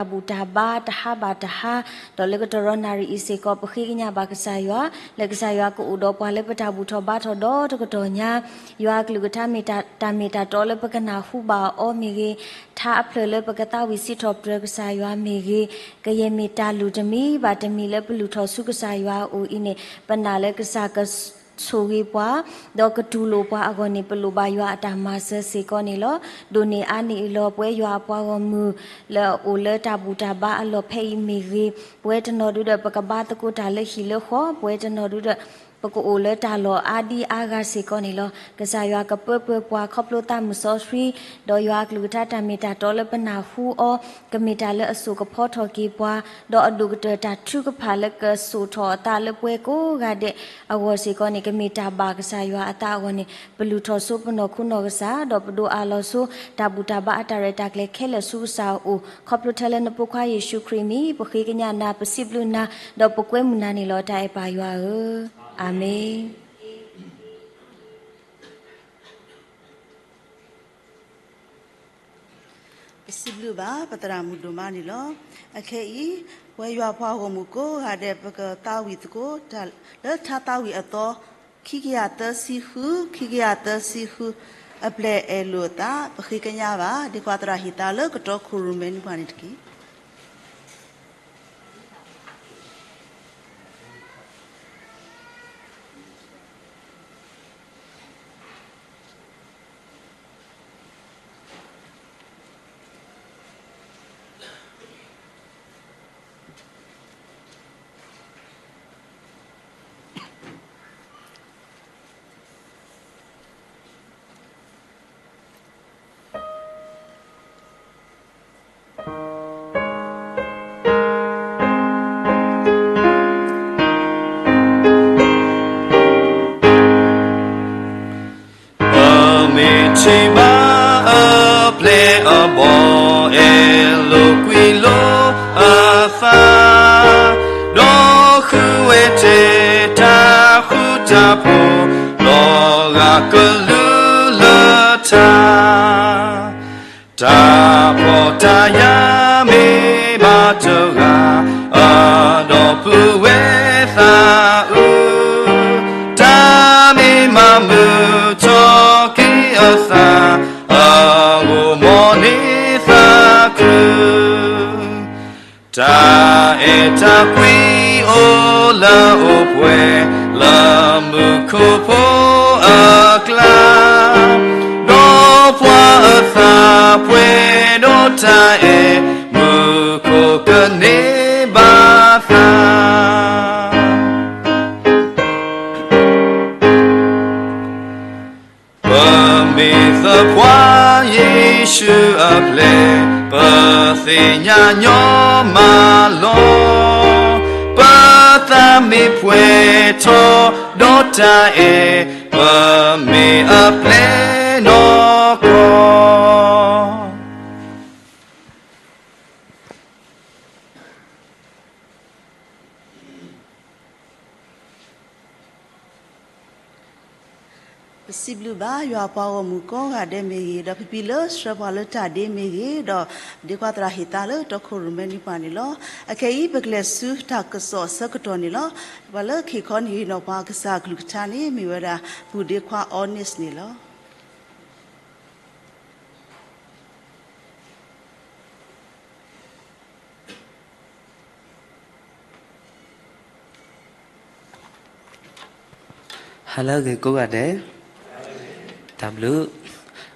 တၢ်ဘူၣ်တၢ်ဘါတဟါဘၣ်တဟါ, ဒီးလၢကတၢၢ်ရီနၣ်ရံၣ်အံၤစ့ၢ်ကီး ပဃ့ကညးဘၣ်ကစၢ်ယွၤ, လၢကစၢ်ယွၤကအိၣ်ဒီးပှၤလၢပတၢ်ဘူၣ်ထီၣ်ဘါထီၣ်ဒီတကတီၢ်ညါ, ယွၤအကလုၢ်ကထါမ့ၢ်တၢ်မ့ၢ်တၢ်တီလၢပကနၢ်ဟူဘၣ်အီၤမ့ၢ်ဂ့ၤ, ထါအဖျၢၣ်လၢပကသးဝံၣ်စံးထီၣ်ပတြၢၤကစၢ်ယွၤမ့ၢ်ဂ့ၤ, ကယဲၢ်မ့ၢ်တၢ်လုၢ်တမံၤဘၣ်တမံၤလၢပလုၢ်ထီၣ်ဆူကစၢ်ယွၤအအိၣ်အံၤန့ၣ် ပနာ်လၢကစၢ်က ဆိၣ်ဂ့ၤပှၤ, ဒီးကတူၢ်လိာ်ပှၤအဂီၢ်န့ၣ် ပလိၣ်ဘၣ်ယွၤအတၢ်မၤစၢၤစ့ၢ်ကီးန့ၣ်လီၤ. ဒိၣ်န့ၢ်အါန့ၢ်အလီၢ် ပဝဲယွၤအပှၤဂီၢ်မုၢ်လၢအအိၣ်လၢတၢ်ဘူၣ်တၢ်ဘါအလီၢ်ဖဲအံၤမ့ၢ်ဂ့ၤ, ပဝဲတနီၤဒုဒီး ပကဘါသကိးတၢ်လၢဟံၣ်လၢဃီ, ပဝဲတနီၤဒုဒီး ပကအိၣ်လၢတၢ်လီၢ်အါဒံအါဂၤစ့ၢ်ကီးန့ၣ်လီၤ. ကစၢ်ယွၤကပၢပၢၤပှၤခီဖျိသးမုၢ်စီဆှံ, ဒီးယွၤအကလုၢ်ကထါတၢ်မ့ၢ်တၢ်တီလၢပနၢ်ဟူအီၤ, ကမ့ၢ်တၢ်လၢအစိာ်ကဖီထီၣ်က့ၤပှၤ, ဒီးအဒိၣ်ကတၢၢ်တၢ်ထုကဖၣ်လၢကစိာ်ထီၣ်အသးလၢပှၤကိးဂၤဒဲးအဂီၢ်စ့ၢ်ကီးန့ၣ် ကမ့ၢ်တၢ်ဘၣ်ကစၢ်ယွၤအသးအဂီၢ်န့ၣ် ပလုၢ်ထီၣ်ဆိပနီၢ်ခိနီၢ်ကစၢ်, ဒီးပဒိးအးလီၤဆိတၢ်ဘူၣ်တၢ်ဘါအတၢ်ရဲၣ်တၢ်ကျဲၤခဲလၢာ်ဆူကစၢ်အအိၣ်, ခီဖျိထဲလၢနဖိခွါယ့ၣ်ၡူးခရံာ်မံၤ ပဃ့ကညးနၤ ပစံးဘျုးနၤ, ဒီးပကွဲမုာ်နၤန့ၣ်လီၤ. တၢ်အဲၣ်ပၢ်ယွၤဧၢ, အၤမ့ၣ်. ပစံးဘျုးဘၣ် ပသရၣ်မုၣ်ဒိၣ်မးန့ၣ်လီၤ. အခဲအံၤ ပဝဲယွၤပှၤဂီၢ်မုၢ်ကိးဂၤဒဲး ပကသးဝံၣ်သကိး လၢထါသးဝံၣ်အသီ ခံကယၤသၢဆံဃု, ခံကယၤသၢဆံဃု အပျဲၢ်အဲၣ်လိာ်အသး ပဃ့ကညးဘၣ် ဒ့ခွါသရၣ်ဟ့ၣ်သါလၢကတီခိၣ်ရိၣ်မဲနွံပှၤန့ၣ်တက့ၢ်. ပမ့ၢ်ထံၣ်ဘၣ်အပျဲၢ်အဘီၣ် အဲၣ်လိာ်ကွံလိာ်အသး, ဒီးဃုဝဲထဲတၢ်ဃူတၢ်ဖိး လီၤဂာ်ကလုၢ်လၢထါ တၢ်ဖှီၣ်တၢ်ယာ်မ့ၢ်ဘၣ်တဂၤ, အဒီပုၢ်ဝဲၢ်သးအုး, တၢ်မ့ၢ်မၤမုာ်ထီၣ်က့ၤအသး, အဂီၢ်မီၢ်န့ၢ်သးခု တၢ်အဲၣ်တၢ်ကွံအိၣ်လၢအပှဲၤ လၢမူခိၣ်ဖိအကျါ, ဒီးပှၤအသးပှဲၤဒီးတၢ်အဲၣ် မူခိၣ်ကန့ၢ်ဘၣ်သး ပမ့ၢ်သးပှၢ်ယ့ၣ်ၡူးအပျဲၢ်, ပသ့ၣ်ညါညီမးလီၤ. ပသးမ့ၢ်ပှဲၤထီၣ်ဒီးတၢ်အဲၣ်, ပမ့ၢ်အပျဲၢ်နီၢ်ကီၢ် ပစံးဘျုးဘၣ် ယွၤပှၤဂီၢ်မုၢ်ကိးဂၤဒဲးမ့ၢ်ဂ့ၤ, ဒီးဖံဖံလၢဆှၢပှၤလၢတၢ်ဒ့မ့ၢ်ဂ့ၤ, ဒီးဒ့ခွါသရၣ်ဟ့ၣ်သါလၢတီခိၣ်ရိၣ်မဲနွံပှၤန့ၣ်လီၤ. အခဲအံၤ ပကလဲၤဆူတၢ်ကစီၣ်အဆၢကတီၢ်န့ၣ်လီၤ. ပှၤလၢကဟ့ၣ်ခီဟ့ၣ်နီၤပှၤကစၢ်အကလုၢ်ကထါန့ၣ် မ့ၢ်ဝဲဒၣ် ပူၤဒ့ခွါအီနံးန့ၣ်လီၤ. Hello ဂ့ၤကိးဂၤဒဲး, တၢ်ဘျုး,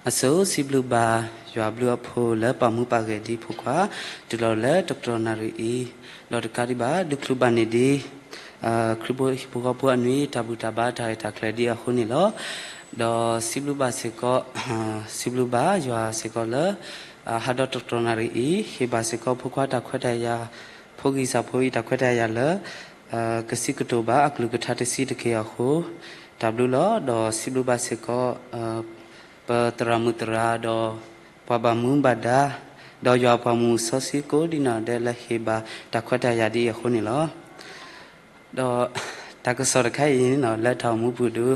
အဆိစံးဘျုးဘၣ် ယွၤဘျုးအဖှိၣ်လၢပာ်မူပာ်ဂဲၤဒံးဖိခွါ တုၤလီၤလၢတကတီၢ်နၣ်ရံၣ်အံၤ, ဒီးတကးဒံးဘၣ် ဒုးချုးဘၣ်န့ၢ်ဒံး ခရံာ်ဖိဟံၣ်ဖိဃီဖိအနွံ တၢ်ဘူၣ်တၢ်ဘါတၢ်ရဲၣ်တၢ်ကျဲၤဒံးအဃိန့ၣ်လီၤ. ဒီးစံးဘျုးဘၣ်စ့ၢ်ကီး, စံးဘျုးဘၣ်ယွၤစ့ၢ်ကီးလၢ ဟးဒီးတကတီၢ်နၣ်ရံၣ်အံၤ ဟ့ၣ်ဘၣ်စ့ၢ်ကီးဖိခွါတၢ်ခွဲးတၢ်ယာ်, ဖိဂံၢ်စၢ်ဖိအံၤတၢ်ခွဲးတၢ်ယာ်လၢ ကစံးကတိၤဘၣ်အကလုၢ်ကထါတဆံတက့ၢ်အဃိ, တၢ်ဘျုးလီၤ. ဒီးစံးဘျုးဘၣ်စ့ၢ်ကီး ပသရၣ်မုၣ်သရၣ်ဒီး ပှၤဘၣ်မူဘၣ်ဒါ, ဒီးယွၤပှၤမူစီဆှံကိးဒံနီၢ်ဒဲးလၢဟ့ၣ်ဘၣ်တၢ်ခွဲးတၢ်ယာ်ဒ်အံၤအဃိန့ၣ်လီၤ. ဒီးတၢ်ကစီၣ်တခါအံၤန့ၣ် လၢတၢ်အိၣ်မူပူၤဒုး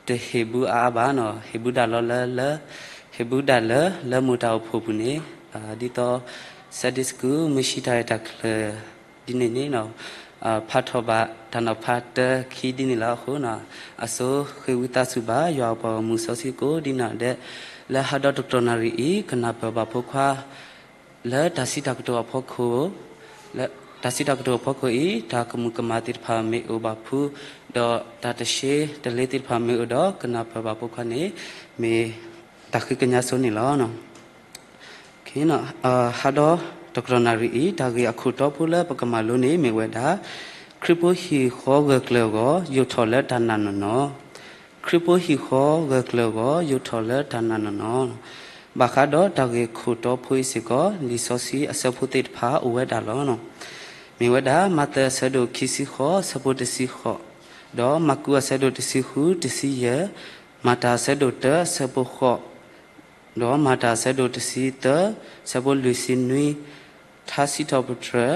တဟ့ၣ်ဘုအါအါဘၣ်နီၤ, ဟ့ၣ်ဘုဒၣ်လီၤလၢ လၢ ဟ့ၣ်ဘုဒၣ်လၢ လၢမိၢ်တၢ်အိၣ်ဖှိၣ်ပူၤန့ၣ် ဒ်သိး Sunday School မုၢ်ဆ့ၣ်တၢ်ရဲၣ်တၢ်ကျဲၤဒ်န့ၣ်န့ၣ် ဖးထီၣ်ဘၣ်တၢ်နီၤဖးတၢခံဒ်န့ၣ်လီၤ. အဃိ အဆိဃ့ဝံသးစူၤဘၣ်ယွၤအပှၤဂီၢ်မုၢ်စီဆှံကိးဒ်နီၢ်ဒဲး လၢဟးဒီးတကတီၢ်နၣ်ရံၣ်အံၤ ကနၢ်ပၢၢ်ဘၣ်ဖိခွါ လၢတၢ်စံးတၢ်ကတိၤအဖီခိၣ် တၢ်စံးတၢ်ကတိၤအဖီခိၣ်အံၤ တၢ်ကမူးကမၣ်သ့ၣ်တဖၣ်မ့ၢ်အိၣ်ဘၣ်ဖုး ဒီးတၢ်တဆှ့တလ့သ့ၣ်တဖၣ်မ့ၢ်အိၣ်ဒီး ကနၢ်ပၢၢ်ဘၣ်ဖိခွါန့ၣ် မ့ၢ်တၢ်ဃ့ကညးဆိန့ၣ်လီၤ. ဟးဒီးတကတီၢ်နၣ်ရံၣ်အံၤ တၢ်ဂ့ၢ်အခိၣ်တီဖိလၢပကမၤလိန့ၣ်မ့ၢ်ဝဲဒၣ် ခရံာ်ဖိဟံၣ်ဃီဂၢၢ်ကျၢၤအဂီၢ် ယိာ်ထီၣ်လၢတၢ်နာ်နီၢ်နီၢ်. ခရံာ်ဖိဟံၣ်ဃီဂၢၢ်ကျၢၤအဂီၢ် ယိာ်ထီၣ်လၢတၢ်နာ်နီၢ်နီၢ်. ဘၣ်ဃးဒီးတၢ်ဂ့ၢ်ခိၣ်တီဖိအံၤစ့ၢ်ကီး လံာ်စီဆှံအဆၢဖိသ့ၣ်တဖၣ်အိၣ်ဝဲဒၣ်လီၤ. မ့ၢ်ဝဲဒၣ် မးသဲအဆၢဒိၣ်ခံဆံဃိး အဆၢဖိတဆံဃိး, ဒီးမၢ်ကူးအဆၢဒိၣ်တဆံဃု တဆံယဲၢ်, မၤတၢ်အဆၢဒိၣ်တၢ အဆၢဖိဃိး ဒီးမၤတၢ်အဆၢဒိၣ်တဆံသၢ အဆၢဖိလွံၢ်ဆံနွံ, ထါစံးထီၣ်ပတြၢၤ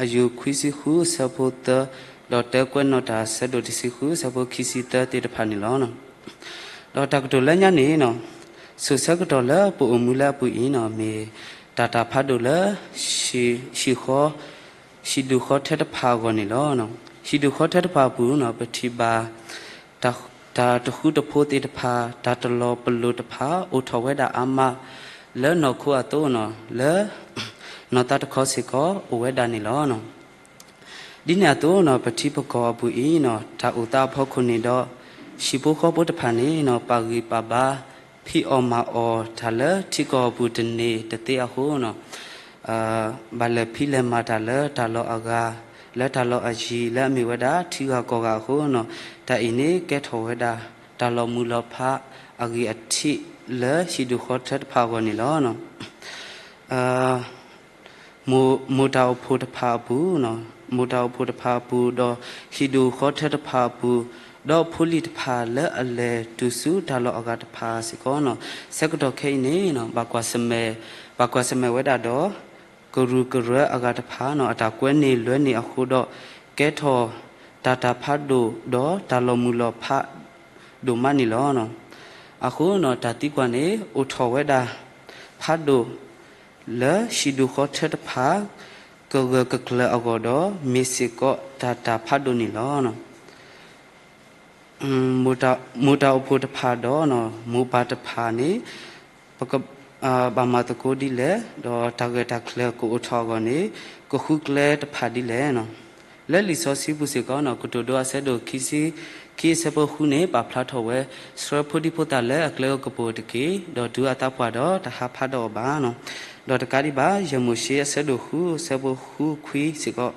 အယူၢ်ခွံဆံဃု အဆၢဖိသၢ, ဒီးတၢကွဲးနီၣ်တၢ်အဆၢဒိၣ်တဆံဃု အဆၢဖိခံဆံသၢသ့ၣ်တဖၣ်န့ၣ်လီၤ. ဒီးတၢ်ကတိၤလၢညါန့ၣ် စိၤဆၢကတီၢ်လၢပအိၣ်မူလၢအပူၤအံၤန့ၣ် မ့ၢ်တၢ်တၢ်ဖးဒိၣ်လၢ ဟံၣ်ဃီ ဟံၣ်ဒူၣ်ဃီထၢတဖၣ်အဂီၢ်န့ၣ်လီၤ. ဟံၣ်ဒူၣ်ဃီထၢတဖၣ်အပူၤန့ၣ် ပထံၣ်ဘၣ် တၢ်တဃူတဖိးသ့ၣ်တဖၣ် တၢ်တလီၤပလိာ်တဖၣ် အိၣ်ထီၣ်ဝဲဒၣ်အါမး လၢနီၢ်ခိအသိးန့ၣ် လၢ နီၢ်သးတခီစ့ၢ်ကီး အိၣ်ဝဲဒၣ်န့ၣ်လီၤ. ဒ်န့ၣ်အသိးန့ၣ် ပထံပကီၢ်အပူၤအံၤန့ၣ် တၢ်အိၣ်သးအဖီခိၣ်န့ၣ်ဒီး ဟံၣ်ဖိဃီဖိတဖၣ်န့ၣ် ပာ်ဂံၢ်ပာ်ဘါ ဖံးအီၣ်မၤအီၣ်တၢ်လၢထံကီၢ်အပူၤတန့ၢ်တသ့အဃိန့ၣ် ဘၣ်လဲၤဖံးလဲၤမၤတၢ်လၢတၢ်လီၢ်အဂၤ လၢတၢ်လီၢ်အယံၤ လၢအမ့ၢ်ဝဲဒၣ်ထံဂၤကီၢ်ဂၤအဃိန့ၣ် တၢ်အံၤန့ၣ်ကဲထီၣ်ဝဲဒၣ် တၢ်လီၤမုၢ်လီၤဖးအဂ့ၢ်အထံးလၢဟံၣ်ဒူၣ်ဃီထၢတဖၣ်အဂီၢ်န့ၣ်လီၤ. မိၢ်တၢ်အိၣ်ဖှိၣ်တဖၣ်အပူၤ, မိၢ်တၢ်အိၣ်ဖှိၣ်တဖၣ်အပူၤ ဒီးဟံၣ်ဒူၣ်ဃီထၢတဖၣ်အပူၤ, ဒီးဖိလံၤတဖၣ်လၢအလဲၤတုၤဆူတၢ်လီၢ်အဂၤတဖၣ်စ့ၢ်ကီးန့ၣ် ဆၢကတီၢ်ခဲအံၤန့ၣ် ဘၣ်ကွၢ်ဆၢၣ်မဲာ်ဝဲဒၣ်ဒီး ကရူၢ်ကရၢအဂၤတဖၣ်န့ၣ် အတၢ်ကွဲန့ၢ်လွဲန့ၢ်အဃိဒီး ကဲထီၣ်တၢ်တၢ်ဖးဒိၣ်ဒီးတၢ်လီၤမုၢ်လီၤဖးဒိၣ်မးန့ၣ်လီၤ. အဃိန့ၣ် တၢ်သံကွၢ်န့ၣ် အိၣ်ထီၣ်ဝဲဒၣ်ဖးဒိၣ် လၢဟံၣ်ဒူၣ်ဃီထၢတဖၣ် ကဂၢၢ်ကကျၢၤအဂီၢ်ဒီး မ့ၢ်စ့ၢ်ကီးတၢ်တၢ်ဖးဒိၣ်န့ၣ်လီၤ. မိၢ်တၢ်အိၣ်ဖှိၣ်တဖၣ်ဒီး မိၢ်ပၢ်တဖၣ်န့ၣ် ပကဘၣ်မၤသကိးဒ်လဲၣ်, ဒီးတၢ်ဂၢၢ်တၢ်ကျၢၤကအိၣ်ထီၣ်အဂီၢ်န့ၣ် ကဃုကျဲတဖၣ်ဒ်လဲၣ်. လၢလံာ်စီဆှံပူၤစ့ၢ်ကီးန့ၣ် ကတိၤဒိအဆၢဒိၣ်ခံဆံခံအဆၢဖိဃုန့ၣ် ပာ်ဖျါထီၣ်ဝဲ ဆှၢဖိဒံဖိသၣ်လၢအကျဲကပူၤတက့ၢ်, ဒီးတုၤအသးပှၢ်ဒီးတဟးဖးဒီးအီၤဘၣ်. ဒီးတကးဒံးဘၣ် ယဲၢ်မိၤၡ့အဆၢဒိၣ်ဃုအဆၢဖိဃုခွံစ့ၢ်ကီး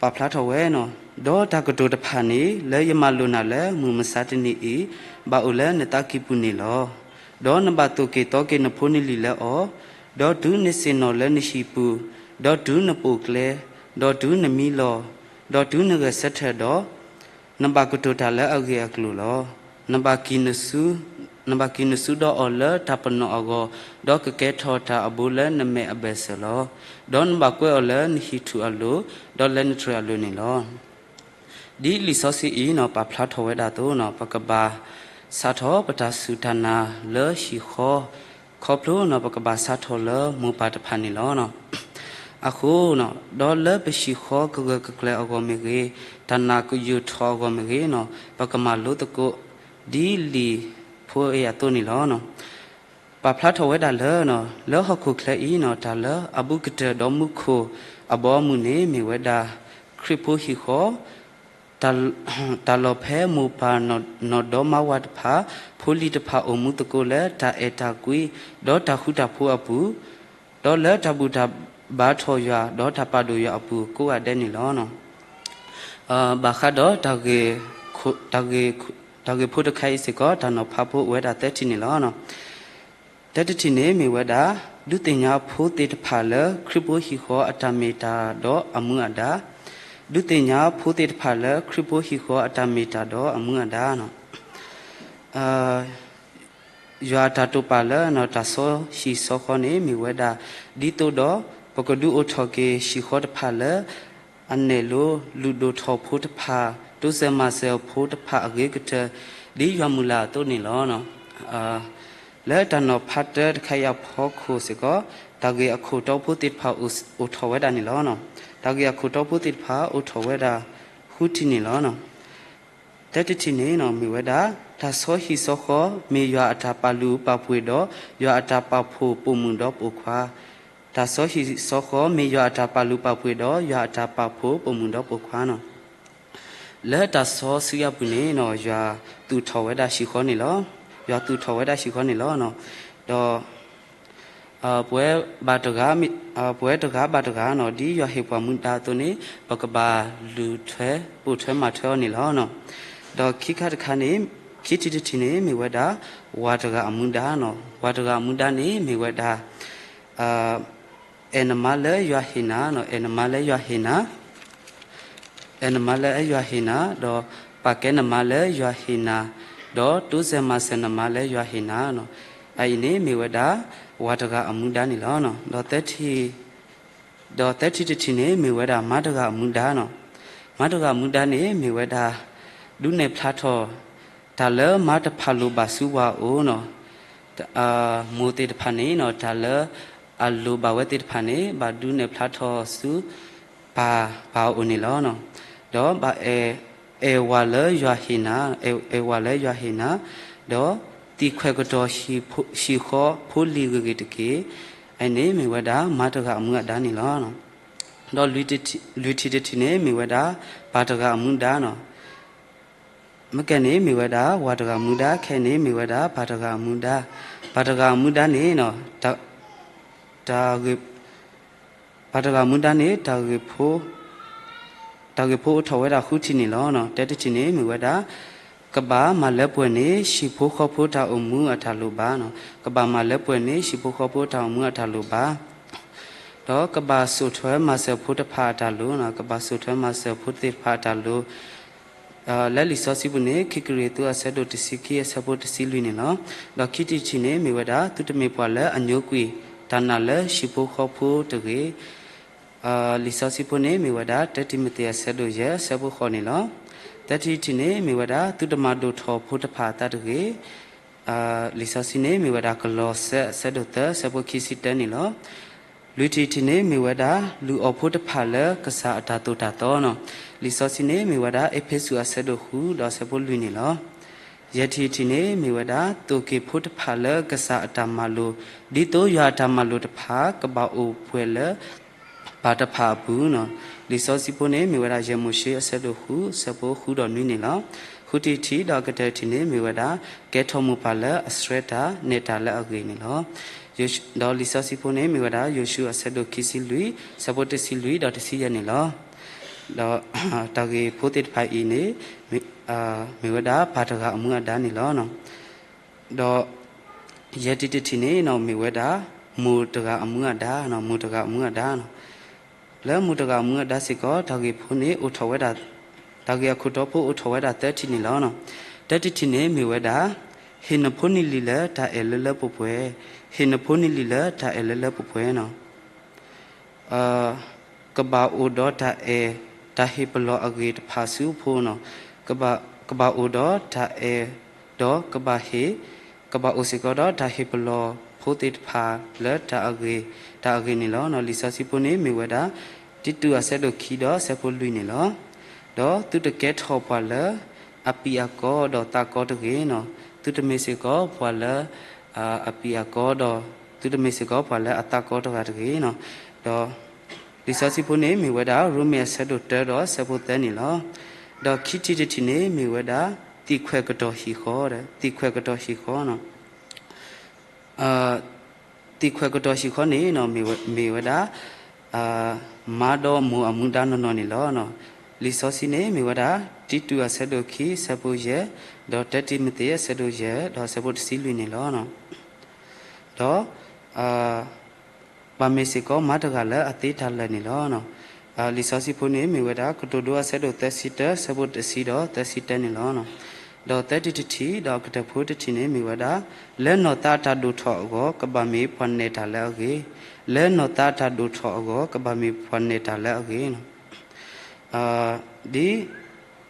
ပာ်ဖျါထီၣ်ဝဲန့ၣ်, ဒီးတၢ်ကတိၤတဖၣ်န့ၣ် လၢယမၤလိာ်နၤလၢမုၢ်မဆါတနံၤအံၤ ဘၣ်အိၣ်လၢနသးကံၢ်ပူၤန့ၣ်လီၤ. ဒီးနဘၣ်သိၣ်က့ၤသီက့ၤနဖိနလံၤလၢအီၤ, ဒီးတုၤနဆ့ၣ်နီၤလၢနဟံၣ်ပူၤ, ဒီးတုၤနပိာ်ကျဲ, ဒီးတုၤနမံလီၤ, ဒီးတုၤနဂဲၤဆၢထၢၣ်ဒီး နဘၣ်ကတိၤတၢ်လၢအဂ့ၢ်အကျိၤလီၤ. နဘၣ်ကံၣ်နဆူ, နဘၣ်ကံၣ်နဆူဒီးအီၤလၢတၢ်ပနီၣ်အဂီၢ်, ဒီးကကဲထီၣ်တၢ်အဘိလၢနမဲာ်အဘၢၣ်စၢၤလီၤ. ဒီးနဘၣ်ကွဲးအီၤလၢနဟံၣ်ထူၣ်အလိၤ, ဒီးလၢနတြဲၤအလိၤန့ၣ်လီၤ. ဒ်လံာ်စီဆှံအံၤန့ၣ် ပာ်ဖျါထီၣ်ဝဲဒၣ်အသိးန့ၣ် ပကဘၣ်စးထီၣ်ပတၢ်စူၢ်တၢ်နာ်လၢဟံၣ်ဃီ, ခီဖျိန့ၣ် ပကဘၣ်စးထီၣ်လၢမိၢ်ပၢ်တဖၣ်န့ၣ်လီၤ. အဃိန့ၣ် ဒီးလၢပဟံၣ်ဃီကဂၢၢ်ကကျၢၤအဂီၢ်မ့ၢ်ဂ့ၤ, တၢ်နာ်ကယိာ်ထီၣ်အဂီၢ်မ့ၢ်ဂ့ၤန့ၣ် ပကမၤလိသကိးဒ်လံာ်ဖိအံၤအသိးန့ၣ်လီၤ. ပာ်ဖျါထီၣ်ဝဲဒၣ်လၢ လၢဟီၣ်ခိၣ်ချၢအံၤန့ၣ် တၢ်လၢအဘူးကတၢၢ်ဒီးမူခိၣ်အဘီအမုၢ်န့ၣ် မ့ၢ်ဝဲဒၣ် ခရံာ်ဖိဟံၣ်ဃီ တၢ်လီၢ်ဖဲမိၢ်ပၢ်နီၢ်ဒီမါဝၤတဖၣ် ဖိလံၤတဖၣ်အိၣ်မူသကိးလၢတၢ်အဲၣ်တၢ်ကွံ ဒီးတၢ်ဃူတၢ်ဖိးအပူၤ, ဒီးလၢတၢ်ဘူၣ်တၢ်ဘါထီၣ်ယွၤ ဒီးတၢ်ပာ်ဒိၣ်ယွၤအပူၤကိးဂၤဒဲးန့ၣ်လီၤ. ဘၣ်ဃးဒီး တၢ်ဂ့ၢ်ဖိတခါအံၤစ့ၢ်ကီး တၢ်နီၤဖးဖိအိၣ်ဝဲဒၣ်သၢထံၣ်န့ၣ်လီၤ. တၢတထံၣ်န့ၣ်မ့ၢ်ဝဲဒၣ် ဒုးသ့ၣ်ညါဖိသ့ၣ်တဖၣ်လၢခရံာ်ဖိဟံၣ်ဃီအတၢ်မ့ၢ်တၢ်ဒီးအမူအဒါ, ဒုးသ့ၣ်ညါဖိသ့ၣ်တဖၣ်လၢခရံာ်ဖိဟံၣ်ဃီအတၢ်မ့ၢ်တၢ်ဒီးအမူအဒါ ယွၤအတၢ်တိာ်ပာ်လၢတၢ်စီဟံၣ်စီဃီန့ၣ် မ့ၢ်ဝဲဒၣ် ဒ်သိးဒီး ပကဒုးအိၣ်ထီၣ်က့ၤဟံၣ်ဃီတဖၣ်လၢ အနဲၣ်လိလုၢ်ဒိၣ်ထီၣ်ဖိတဖၣ် တိစၢၤမၤစၢၤဖိတဖၣ်အဂ့ၤကတၢၢ် ဒ်ယွၤမုၢ်လၢ်အသိးန့ၣ်လီၤ. လၢတၢ်နီၤဖးတၢတခါအံၤအဖီခိၣ်စ့ၢ်ကီး တၢ်ဂ့ၢ်အခိၣ်တီဖိသ့ၣ်တဖၣ်အိၣ်ထီၣ်ဝဲဒၣ်န့ၣ်လီၤ. တၢ်ဂ့ၢ်အခိၣ်တီဖိသ့ၣ်တဖၣ်အိၣ်ထီၣ်ဝဲဒၣ်ဃုထံၣ်န့ၣ်လီၤ. တၢတထံၣ်န့ၣ်မ့ၢ်ဝဲဒၣ် တၢ်စီဟံၣ်စီဃီ မ့ၢ်ယွၤအတၢ်ပာ်လုၢ်ပာ်ပှ့ၤဒီး ယွၤအတၢ်ပာ်ဖှိၣ်ပိာ်မုၣ်ဒီးပိာ်ခွါ, တၢ်စီဟံၣ်စီဃီ မ့ၢ်ယွၤအတၢ်ပာ်လုၢ်ပာ်ပှ့ၤဒီး ယွၤအတၢ်ပာ်ဖှိၣ်ပိာ်မုၣ်ဒီးပိာ်ခွါန့ၣ် လၢတၢ်စီဆှံအပူၤန့ၣ် ယွၤသူၣ်ထီၣ်ဝဲဒၣ်ဟံၣ်ဃီန့ၣ်လီၤ. ယွၤသူၣ်ထီၣ်ဝဲဒၣ်ဟံၣ်ဃီန့ၣ်လီၤ. ဒီး ပဝဲဘၣ်တဂၤ ပဝဲတဂၤဘၣ်တဂၤန့ၣ် ဒ်ယွၤဟ့ၣ်ပှၤမူဒါအသိးန့ၣ် ပကဘၣ်လူၤထွဲပိာ်ထွဲမၤထွဲအီၤန့ၣ်လီၤ. ဒီးခံခါတခါန့ၣ် ခံထံၣ်တထံၣ်န့ၣ်မ့ၢ်ဝဲဒၣ် ဝၤတဂၤအမူဒါန့ၣ်. ဝၤတဂၤအမူဒါန့ၣ်မ့ၢ်ဝဲဒၣ် အဲၣ်နမါလၢယွၤဟ့ၣ်နၤ, အဲၣ်နမါလၢယွၤဟ့ၣ်နၤ, အဲၣ်နမါလၢယွၤဟ့ၣ်နၤ, ဒီးပာ်ကဲနမါလၢယွၤဟ့ၣ်နၤ, ဒီးတိစၢၤမၤစၢၤနမါလၢယွၤဟ့ၣ်နၤန့ၣ်. အအံၤန့ၣ်မ့ၢ်ဝဲဒၣ် ဝၤတဂၤအမူဒါန့ၣ်လီၤ. ဒီးသၢထံၣ် ဒီးသၢထံၣ်တထံၣ်န့ၣ်မ့ၢ်ဝဲဒၣ်မါတဂၤအမူဒါန့ၣ်. မါတဂၤအမူဒါန့ၣ်မ့ၢ်ဝဲဒၣ် ဒုးနဲၣ်ဖျါထီၣ် တၢ်လၢမါတဖၣ်လိၣ်ဘၣ်ဆူဝၤအအိၣ်န့ၣ်. မိၢ်သ့ၣ်တဖၣ်န့ၣ် တၢ်လၢအလိၣ်ဘၣ်ဝဲသ့ၣ်တဖၣ်န့ၣ် ဘၣ်ဒုးနဲၣ်ဖျါထီၣ်ဆူ ပၢ် ပၢ်အအိၣ်န့ၣ်လီၤ. ဒီးဘၣ်အဲၣ်ဝၤလၢယွၤဟ့ၣ်နၤ, အဲၣ်ဝၤလၢယွၤဟ့ၣ်နၤ, ဒီးသံၣ်ခွဲးကတီၢ်ဟံၣ်ဃီဖိလံၤဂ့ၤဂ့ၤတက့ၢ်. အန့ၣ်မ့ၢ်ဝဲဒၣ်မါတဂၤအမူအဒါန့ၣ်လီၤ. ဒီးလွံၢ်ထံၣ်တထံၣ်န့ၣ်မ့ၢ်ဝဲဒၣ် ပၢ်တဂၤအမူဒါန့ၣ်. မ့ၢ်ကဲန့ၣ်မ့ၢ်ဝဲဒၣ် ဝၤတဂၤအမူဒါ, ခဲအံၤန့ၣ်မ့ၢ်ဝဲဒၣ် ပၢ်တဂၤအမူဒါ. ပၢ်တဂၤအမူဒါန့ၣ် တၢ် ပၢ်တဂၤအမူဒါန့ၣ် တၢ်ဂ့ၢ်ဖိ တၢ်ဂ့ၢ်ဖိအိၣ်ထီၣ်ဝဲဒၣ်ဃုထံၣ်န့ၣ်လီၤ. တၢတထံၣ်န့ၣ်မ့ၢ်ဝဲဒၣ် ကဘၣ်မၤလၢပှဲၤန့ၣ် ဟံၣ်ဖိဃီဖိတၢ်အိၣ်မူအတၢ်လိၣ်ဘၣ်န့ၣ်. ကဘၣ်မၤလၢပှဲၤန့ၣ် ဟံၣ်ဖိဃီဖိတၢ်အိၣ်မူအတၢ်လိၣ်ဘၣ် ဒီးကဘၣ်စိာ်ထွဲမၤစၢၤဖိတဖၣ်အတၢ်လိၣ်န့ၣ်. ကဘၣ်စိာ်ထွဲမၤစၢၤဖိသ့ၣ်တဖၣ်အတၢ်လိၣ် လၢလံာ်စီဆှံပူၤန့ၣ် ခံကရံၣ်သူးအဆၢဒိၣ်တဆံခံအဆၢဖိတဆံလွံၢ်န့ၣ်လီၤ. ဒီးခံထံၣ်တထံၣ်န့ၣ်မ့ၢ်ဝဲဒၣ် သုတမ့ၢ်ပှၤလၢအညိကွံာ်တၢ်နာ်လၢဟံၣ်ဖိဃီဖိတဂ့ၤ. လံာ်စီဆှံဖိန့ၣ်မ့ၢ်ဝဲဒၣ် တၢတံၤမသ့းအဆၢဒိၣ်ယဲၢ်အဆၢဖိဃိးန့ၣ်လီၤ. သၢထံၣ်တထံၣ်န့ၣ်မ့ၢ်ဝဲဒၣ် သုတမၤဒိၣ်ထီၣ်ဖိတဖၣ်အသးတဂ့ၤ. လံာ်စီဆှံန့ၣ်မ့ၢ်ဝဲဒၣ် ကလီးစဲအဆၢဒိၣ်သၢအဆၢဖိခံဆံတၢန့ၣ်လီၤ. လွံၢ်ထံၣ်တထံၣ်န့ၣ်မ့ၢ်ဝဲဒၣ် လုၢ်အီၣ်ဖိတဖၣ်လၢကစၢ်အတၢ်သိၣ်တၢ်သီန့ၣ်. လံာ်စီဆှံန့ၣ်မ့ၢ်ဝဲဒၣ် အ့းဖ့းစူးအဆၢဒိၣ်ဃုဒီးအဆၢဖိလွံၢ်န့ၣ်လီၤ. ယဲၢ်ထံၣ်တထံၣ်န့ၣ်မ့ၢ်ဝဲဒၣ် သိၣ်က့ၤဖိတဖၣ်လၢကစၢ်အတၢ်မၤလိာ် ဒ်သိးယွၤအတၢ်မၤလိာ်တဖၣ် ကဘၣ်အိၣ်ပှဲၤလၢ ပၢ်တဖၣ်အပူၤန့ၣ်. လံာ်စီဆှံဖိန့ၣ်မ့ၢ်ဝဲဒၣ် ယဲၢ်မိၤၡ့အဆၢဒိၣ်ဃု အဆၢဖိဃုဒီးနွံန့ၣ်လီၤ. ဃုထံၣ်တထံၣ်ဒီးကတၢၢ်တထံၣ်န့ၣ်မ့ၢ်ဝဲဒၣ် ကဲထီၣ်မိၢ်ပၢ်လၢအဆှၢတၢ်နဲၣ်တၢ်လၢအဂ့ၤန့ၣ်လီၤ. ဒီးလံာ်စီဆှံဖိန့ၣ်မ့ၢ်ဝဲဒၣ် ယိၤၡူအဆၢဒိၣ်ခံဆံလွံၢ် အဆၢဖိတဆံလွံၢ်ဒီးတဆံယဲၢ်န့ၣ်လီၤ. ဒီးတၢ်ဂ့ၢ်ဖိသ့ၣ်တဖၣ်အံၤန့ၣ် မ့ၢ်ဝဲဒၣ်ပၢ်တဂၤအမူအဒါန့ၣ်လီၤ. ဒီး ယဲၢ်ထံၣ်တထံၣ်န့ၣ် မ့ၢ်ဝဲဒၣ် မိၢ်တဂၤအမူအဒါ, မိၢ်တဂၤအမူအဒါ. လၢမိၢ်တဂၤအမူအဒါစ့ၢ်ကီး တၢ်ဂ့ၢ်ဖိန့ၣ်အိၣ်ထီၣ်ဝဲဒၣ်, တၢ်ဂ့ၢ်အခိၣ်တီဖိအိၣ်ထီၣ်ဝဲဒၣ်သၢထံၣ်န့ၣ်လီၤ. တၢတထံၣ်န့ၣ်မ့ၢ်ဝဲဒၣ် ဟ့ၣ်နဖိနလံၤလၢတၢ်အဲၣ်လၢလၢပှဲၤပှဲၤ, ဟ့ၣ်နဖိနလံၤလၢတၢ်အဲၣ်လၢလၢပှဲၤပှဲၤန့ၣ် ကဘၣ်အိၣ်ဒီးတၢ်အဲၣ်, တၢ်ဟ့ၣ်ပလီၢ်အဂ့ၤတဖၣ်ဆူဖိန့ၣ်, ကဘၣ်အိၣ်ဒီးတၢ်အဲၣ်, ဒီးကဘၣ်ဟ့ၣ်, ကဘၣ်အိၣ်စ့ၢ်ကီးဒီးတၢ်ဟ့ၣ်ပလီၢ်ဖိသ့ၣ်တဖၣ်လၢတၢ်အဂ့ၤ, တၢ်အဂ့ၤန့ၣ်လီၤ. လံာ်စီဆှံဖိန့ၣ်မ့ၢ်ဝဲဒၣ် တံတူးအဆၢဒိၣ်ခံဒီးအဆၢဖိလွံၢ်န့ၣ်လီၤ. ဒီးသုတကဲထီၣ်ပှၤလၢအပံာ်အကီဒီးသးကီတဂ့ၤန့ၣ်, သုတမ့ၢ်စ့ၢ်ကီးပှၤလၢ အပံာ်အကီဒီး သုတမ့ၢ်စ့ၢ်ကီးပှၤလၢအသးကီတဂၤတဂ့ၤန့ၣ်. ဒီးလံာ်စီဆှံဖိန့ၣ်မ့ၢ်ဝဲဒၣ် ရိမ့ၤအဆၢဒိၣ်တၢဒီးအဆၢဖိသၢန့ၣ်လီၤ. ဒီးခံထံၣ်တထံၣ်န့ၣ်မ့ၢ်ဝဲဒၣ် သံၣ်ခွဲးကတီၢ်ဟံၣ်ဃီ, သံၣ်ခွဲးကတီၢ်ဟံၣ်ဃီန့ၣ် သံၣ်ခွဲးကတီၢ်ဟံၣ်ဃီန့ၣ် မ့ၢ်ဝဲဒၣ် မါဒီးမိၢ်အမူဒါနီၢ်နီၢ်န့ၣ်လီၤ. လံာ်စီဆှံန့ၣ်မ့ၢ်ဝဲဒၣ် တံတူးအဆၢဒိၣ်ခံ အဆၢဖိယဲၢ်, ဒီးတၢတံၤမသ့းအဆၢဒိၣ်ယဲၢ် ဒီးအဆၢဖိတဆံလွံၢ်န့ၣ်လီၤ. ဒီး ဘၣ်မ့ၢ်စ့ၢ်ကီးမါတဂၤလၢအသ့တၢ်လၢာ်န့ၣ်လီၤ. လံာ်စီဆှံဖိန့ၣ်မ့ၢ်ဝဲဒၣ် ကတိၤဒိအဆၢဒိၣ်သၢဆံတၢ အဆၢဖိတဆံဒီးသၢဆံတၢန့ၣ်လီၤ. ဒီးသၢထံၣ်တထံၣ်ဒီးအကတၢၢ်ဖိတထံၣ်န့ၣ်မ့ၢ်ဝဲဒၣ် လၢနီၢ်သးအတၢ်ဒိၣ်ထီၣ်အဂီၢ် ကဘၣ်မ့ၢ်ပှၤနဲၣ်တၢ်လၢအဂ့ၤ, လၢနီၢ်သးအတၢ်ဒိၣ်ထီၣ်အဂီၢ် ကဘၣ်မ့ၢ်ပှၤနဲၣ်တၢ်လၢအဂ့ၤန့ၣ် ဒ်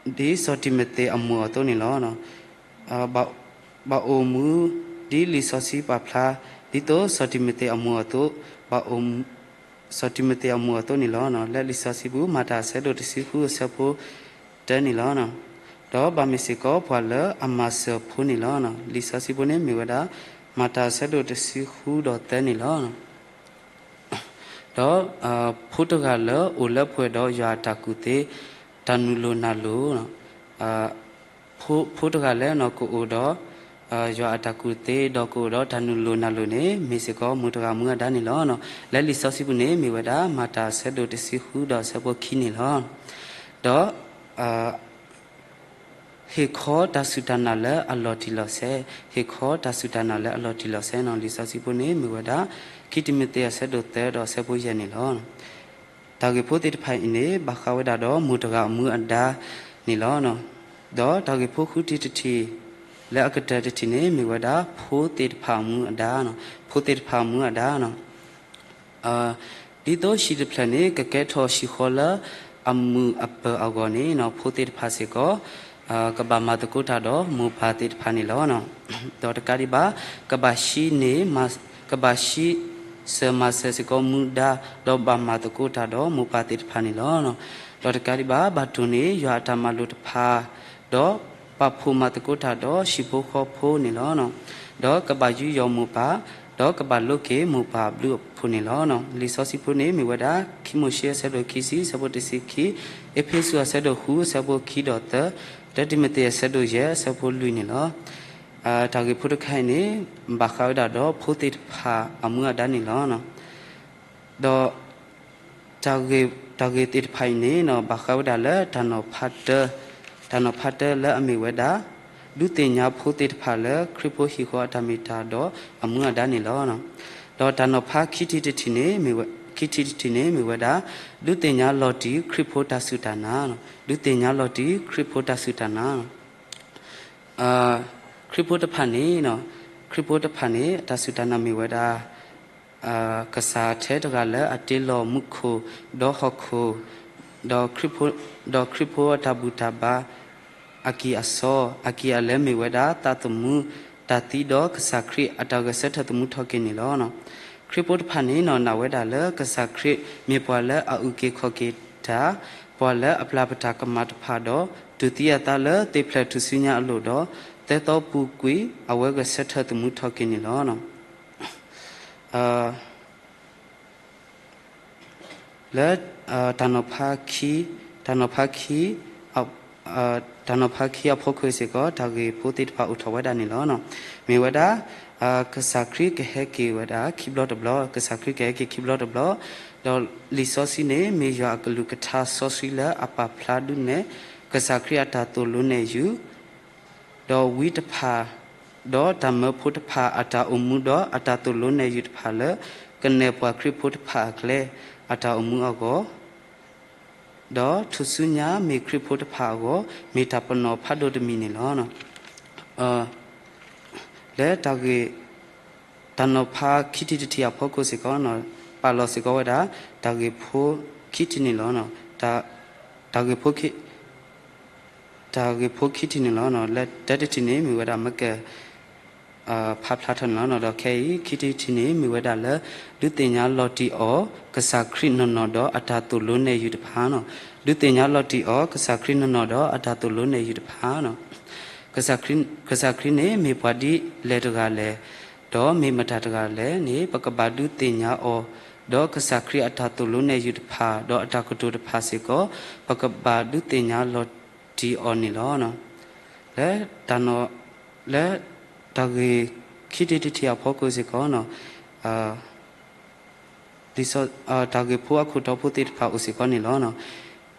ဒ်စီၤတံၤမသ့းအမိၢ်အသိးန့ၣ်လီၤ. ဘၣ်အိၣ်မူ ဒ်လံာ်စီဆှံပာ်ဖျါ ဒ်သိးစီၤတံၤမသ့းအမိၢ်အသိး ဘၣ်အိၣ် စီၤတံၤမသ့းအမိၢ်အသိးန့ၣ်လီၤ. လၢလံာ်စီဆှံပူၤ မၤတၢ်အဆၢဒိၣ်တဆံဃုအဆၢဖိတၢန့ၣ်လီၤ. ဒီးဘၣ်မ့ၢ်စ့ၢ်ကီးပှၤလၢအမၤစၢၤဖိန့ၣ်လီၤ. လံာ်စီဆှံဖိန့ၣ်မ့ၢ်ဝဲဒၣ် မၤတၢ်အဆၢဒိၣ်တဆံဃုဒီးသၢန့ၣ်လီၤ. ဒီး ဖိတဂၤလၢအိၣ်လၢပှဲၤဒီးယွၤအတၢ်ကူၣ်သ့ တၢ်နုာ်လိၤနၢ်လိၤ ဖိတဂၤလၢကအိၣ်ဒီး ယွၤအတၢ်ကူၣ်သ့ ဒီးကအိၣ်ဒီးတၢ်နုာ်လိၤနၢ်လိၤန့ၣ် မ့ၢ်စ့ၢ်ကီးမိၢ်တဂၤမူအဒါန့ၣ်လီၤ. လၢလံာ်စီဆှံပူၤန့ၣ် မ့ၢ်ဝဲဒၣ် မၤတၢ်အဆၢဒိၣ်တဆံဃုဒီးအဆၢဖိခံန့ၣ်လီၤ. ဒီး ဟ့ၣ်ခီတၢ်စူၢ်တၢ်နာ်လၢအလီၤတံၢ်လီၤဆဲး, ဟ့ၣ်ခီတၢ်စူၢ်တၢ်နာ်လၢအလီၤတံၢ်လီၤဆဲးန့ၣ် လံာ်စီဆှံဖိန့ၣ် မ့ၢ်ဝဲဒၣ် ခံတံၤမသ့းအဆၢဒိၣ်သၢဒီးအဆၢဖိယဲၢ်န့ၣ်လီၤ. တၢ်ဂ့ၢ်ဖိသ့ၣ်တဖၣ်အံၤန့ၣ် ဘၣ်ဃးဝဲဒၣ်ဒီးမိၢ်တဂၤအမူအဒါန့ၣ်လီၤ. ဒီးတၢ်ဂ့ၢ်ဖိဃုထံၣ်တထံၣ် လၢအကတၢၢ်တထံၣ်န့ၣ် မ့ၢ်ဝဲဒၣ် ဖိသ့ၣ်တဖၣ်အမူအဒါ, ဖိသ့ၣ်တဖၣ်အမူအဒါ ဒ်သိးဟံၣ်တဖျၢၣ်န့ၣ် ကကဲထီၣ်ဟံၣ်ဃီလၢအမုာ်အပၢၤအဂီၢ်န့ၣ် ဖိသ့ၣ်တဖၣ်စ့ၢ်ကီး ကဘၣ်မၤသကိးတၢ်ဒီးမိၢ်ပၢ်သ့ၣ်တဖၣ်န့ၣ်လီၤ. ဒီးတကးဒံးဘၣ် ကဘၣ်ဟံးန့ၢ် ကဘၣ်ဟံးစၢၤမၤစၢၤစ့ၢ်ကီးမူဒါ ဒီးဘၣ်မၤသကိးတၢ်ဒီးမိၢ်ပၢ်သ့ၣ်တဖၣ်န့ၣ်လီၤ. ဒီးတကးဒံးဘၣ် ဘၣ်တိၢ်န့ၢ်ယွၤအတၢ်မၤလိာ်တဖၣ် ဒီးပာ်ဖှိၣ်မၤသကိးတၢ်ဒီးဟံၣ်ဖိဃီဖိန့ၣ်လီၤ. ဒီးကဘၣ်ယူးယီၣ်မိၢ်ပၢ်, ဒီးကဘၣ်လိးက့ၤမိၢ်ပၢ်အဘျုးအဖှိၣ်န့ၣ်လီၤ. လံာ်စီဆှံဖိန့ၣ် မ့ၢ်ဝဲဒၣ် ခံမိၤၡ့အဆၢဒိၣ်ခံဆံ အဆၢဖိတဆံခံ, အ့းဖ့းစူးအဆၢဒိၣ်ဃု အဆၢဖိခံဒီးသၢ, တၢတံၤမသ့းအဆၢဒိၣ်ယဲၢ် အဆၢဖိလွံၢ်န့ၣ်လီၤ. တၢ်ဂ့ၢ်ဖိတခါအံၤန့ၣ် ဘၣ်ဃးဝဲဒၣ်ဒီးဖိသ့ၣ်တဖၣ်အမူအဒါန့ၣ်လီၤ. ဒီး တၢ်ဂ့ၢ်သ့ၣ်တဖၣ်အံၤန့ၣ် ဘၣ်ဃးဝဲဒၣ်လၢတၢ်နီၤဖးတၢ, တၢ်နီၤဖးတၢလၢအမ့ၢ်ဝဲဒၣ် ဒုးသ့ၣ်ညါဖိသ့ၣ်တဖၣ်လၢခရံာ်ဖိဟံၣ်ဃီအတၢ်မ့ၢ်တၢ်တီဒီးအမူအဒါန့ၣ်လီၤ. ဒီးတၢ်နီၤဖးခံထံၣ်တထံၣ်န့ၣ် ခံထံၣ်တထံၣ်န့ၣ်မ့ၢ်ဝဲဒၣ် ဒုးသ့ၣ်ညါလီၤတံၢ်ခရံာ်ဖိတၢ်စူၢ်တၢ်နာ်, ဒုးသ့ၣ်ညါလီၤတံၢ်ခရံာ်ဖိတၢ်စူၢ်တၢ်နာ် ခရံာ်ဖိတဖၣ်န့ၣ်, ခရံာ်ဖိတဖၣ်န့ၣ် အတၢ်စူၢ်တၢ်နာ်မ့ၢ်ဝဲဒၣ် ကစၢ်ထဲတဂၤလၢအတ့လီၤမူခိၣ်ဒီးဟီၣ်ခိၣ်, ဒီးခရံာ်ဖိအတၢ်ဘူၣ်တၢ်ဘါ အကံၢ်အစီ, အကံၢ်အလၢမ့ၢ်ဝဲဒၣ်သးသမူ, တၢ်သံဒီးကစၢ်ခရံာ်အတၢ်ဂဲၤဆၢထၢၣ်သမူထီၣ်က့ၤန့ၣ်လီၤ. ခရံာ်ဖိတဖၣ်န့ၣ် နာ်ဝဲဒၣ်လၢကစၢ်ခရံာ်မ့ၢ်ပှၤလၢအအုၣ်က့ၤခီၣ်က့ၤတၢ်, ပှၤလၢအပျၢ်ပတၢ်ကမၣ်တဖၣ်ဒီး တူၢ်သံအသးလၢသ့ၣ်ဖျၢၣ်ထူၣ်စုညါအလိၤဒီး သၢသီပူၤကွံာ် အဝဲဂဲၤဆၢထၢၣ်သမူထီၣ်က့ၤန့ၣ်လီၤ. လၢ တၢ်နီၤဖးခံ, တၢ်နီၤဖးခံ, တၢ်နီၤဖးခံအဖီခိၣ်စ့ၢ်ကီး တၢ်ဂ့ၢ်ဖိသ့ၣ်တဖၣ်အိၣ်ထီၣ်ဝဲဒၣ်န့ၣ်လီၤ. မ့ၢ်ဝဲဒၣ် ကစၢ်ခရံာ်ကဟဲက့ၤဝဲဒၣ်ခံဘျီတဘျီ, ကစၢ်ခရံာ်ကဟဲက့ၤခံဘျီတဘျီ, ဒီးလံာ်စီဆှံန့ၣ် မ့ၢ်ယွၤအကလုၢ်ကထါစီဆှံလၢအပာ်ဖျါဒုးနဲၣ် ကစၢ်ခရံာ်အတၢ်သိၣ်လိနဲၣ်ယုၢ် ဒီးဝံတဖၣ်, ဒီးတၢ်မၢဖိတဖၣ်အတၢ်အိၣ်မူဒီးအတၢ်သိၣ်လိနဲၣ်ယုၢ်တဖၣ်လၢ ကနဲၣ်ပှၤခရံာ်ဖိတဖၣ်အကျဲ အတၢ်အိၣ်မူအဂီၢ်, ဒီးထူၣ်စုညါမ့ၢ်ခရံာ်ဖိတဖၣ်အဂီၢ် မ့ၢ်တၢ်ပနီၣ်ဖးဒိၣ်တမံၤန့ၣ်လီၤ. လၢ တၢ်နီၤဖးခံထံၣ်တထံၣ်အဖီခိၣ်စ့ၢ်ကီး, ပာ်လီၤစ့ၢ်ကီးဝဲဒၣ် တၢ်ဂ့ၢ်ဖိခံထံၣ်န့ၣ်လီၤ. တၢ်ဂ့ၢ်ဖိ တၢ်ဂ့ၢ်ဖိခံထံၣ်န့ၣ်လီၤ. လၢတၢတထံၣ်န့ၣ် မ့ၢ်ဝဲဒၣ်မ့ၢ်က ဖးဖျါထီၣ်န့ၣ်လီၤ. ဒီးခဲအံၤ ခံထံၣ်တထံၣ်န့ၣ် မ့ၢ်ဝဲဒၣ်လၢ ဒုးသ့ၣ်ညါလီၤတံၢ်အီၤ ကစၢ်ခရံာ်နီၢ်နီၢ်ဒီးအတၢ်သိၣ်လိနဲၣ်ယုၢ်တဖၣ်န့ၣ်, ဒုးသ့ၣ်ညါလီၤတံၢ်အီၤ ကစၢ်ခရံာ်နီၢ်နီၢ်ဒီးအတၢ်သိၣ်လိနဲၣ်ယုၢ်တဖၣ်န့ၣ်, ကစၢ်ခရံာ်န့ၣ် မ့ၢ်ပှၤဒ်လဲၣ်တဂၤလဲၣ်, ဒီးမ့ၢ်မတၤတဂၤလဲၣ်န့ၣ် ပကဘၣ်ဒုးသ့ၣ်ညါအီၤ, ဒီးကစၢ်ခရံာ်အတၢ်သိၣ်လိနဲၣ်ယုၢ်တဖၣ် ဒီးအတၢ်ကတိၤတဖၣ်စ့ၢ်ကီး ပကဘၣ်ဒုးသ့ၣ်ညါလီၤတံၢ်အီၤန့ၣ်လီၤ. လၢ လၢ တၢ်ဂ့ၢ်ခံထံၣ်တထံၣ်အဖီခိၣ်စ့ၢ်ကီးန့ၣ်, တၢ်ဂ့ၢ်ဖိအခိၣ်တီဖိသ့ၣ်တဖၣ်အိၣ်စ့ၢ်ကီးန့ၣ်လီၤ.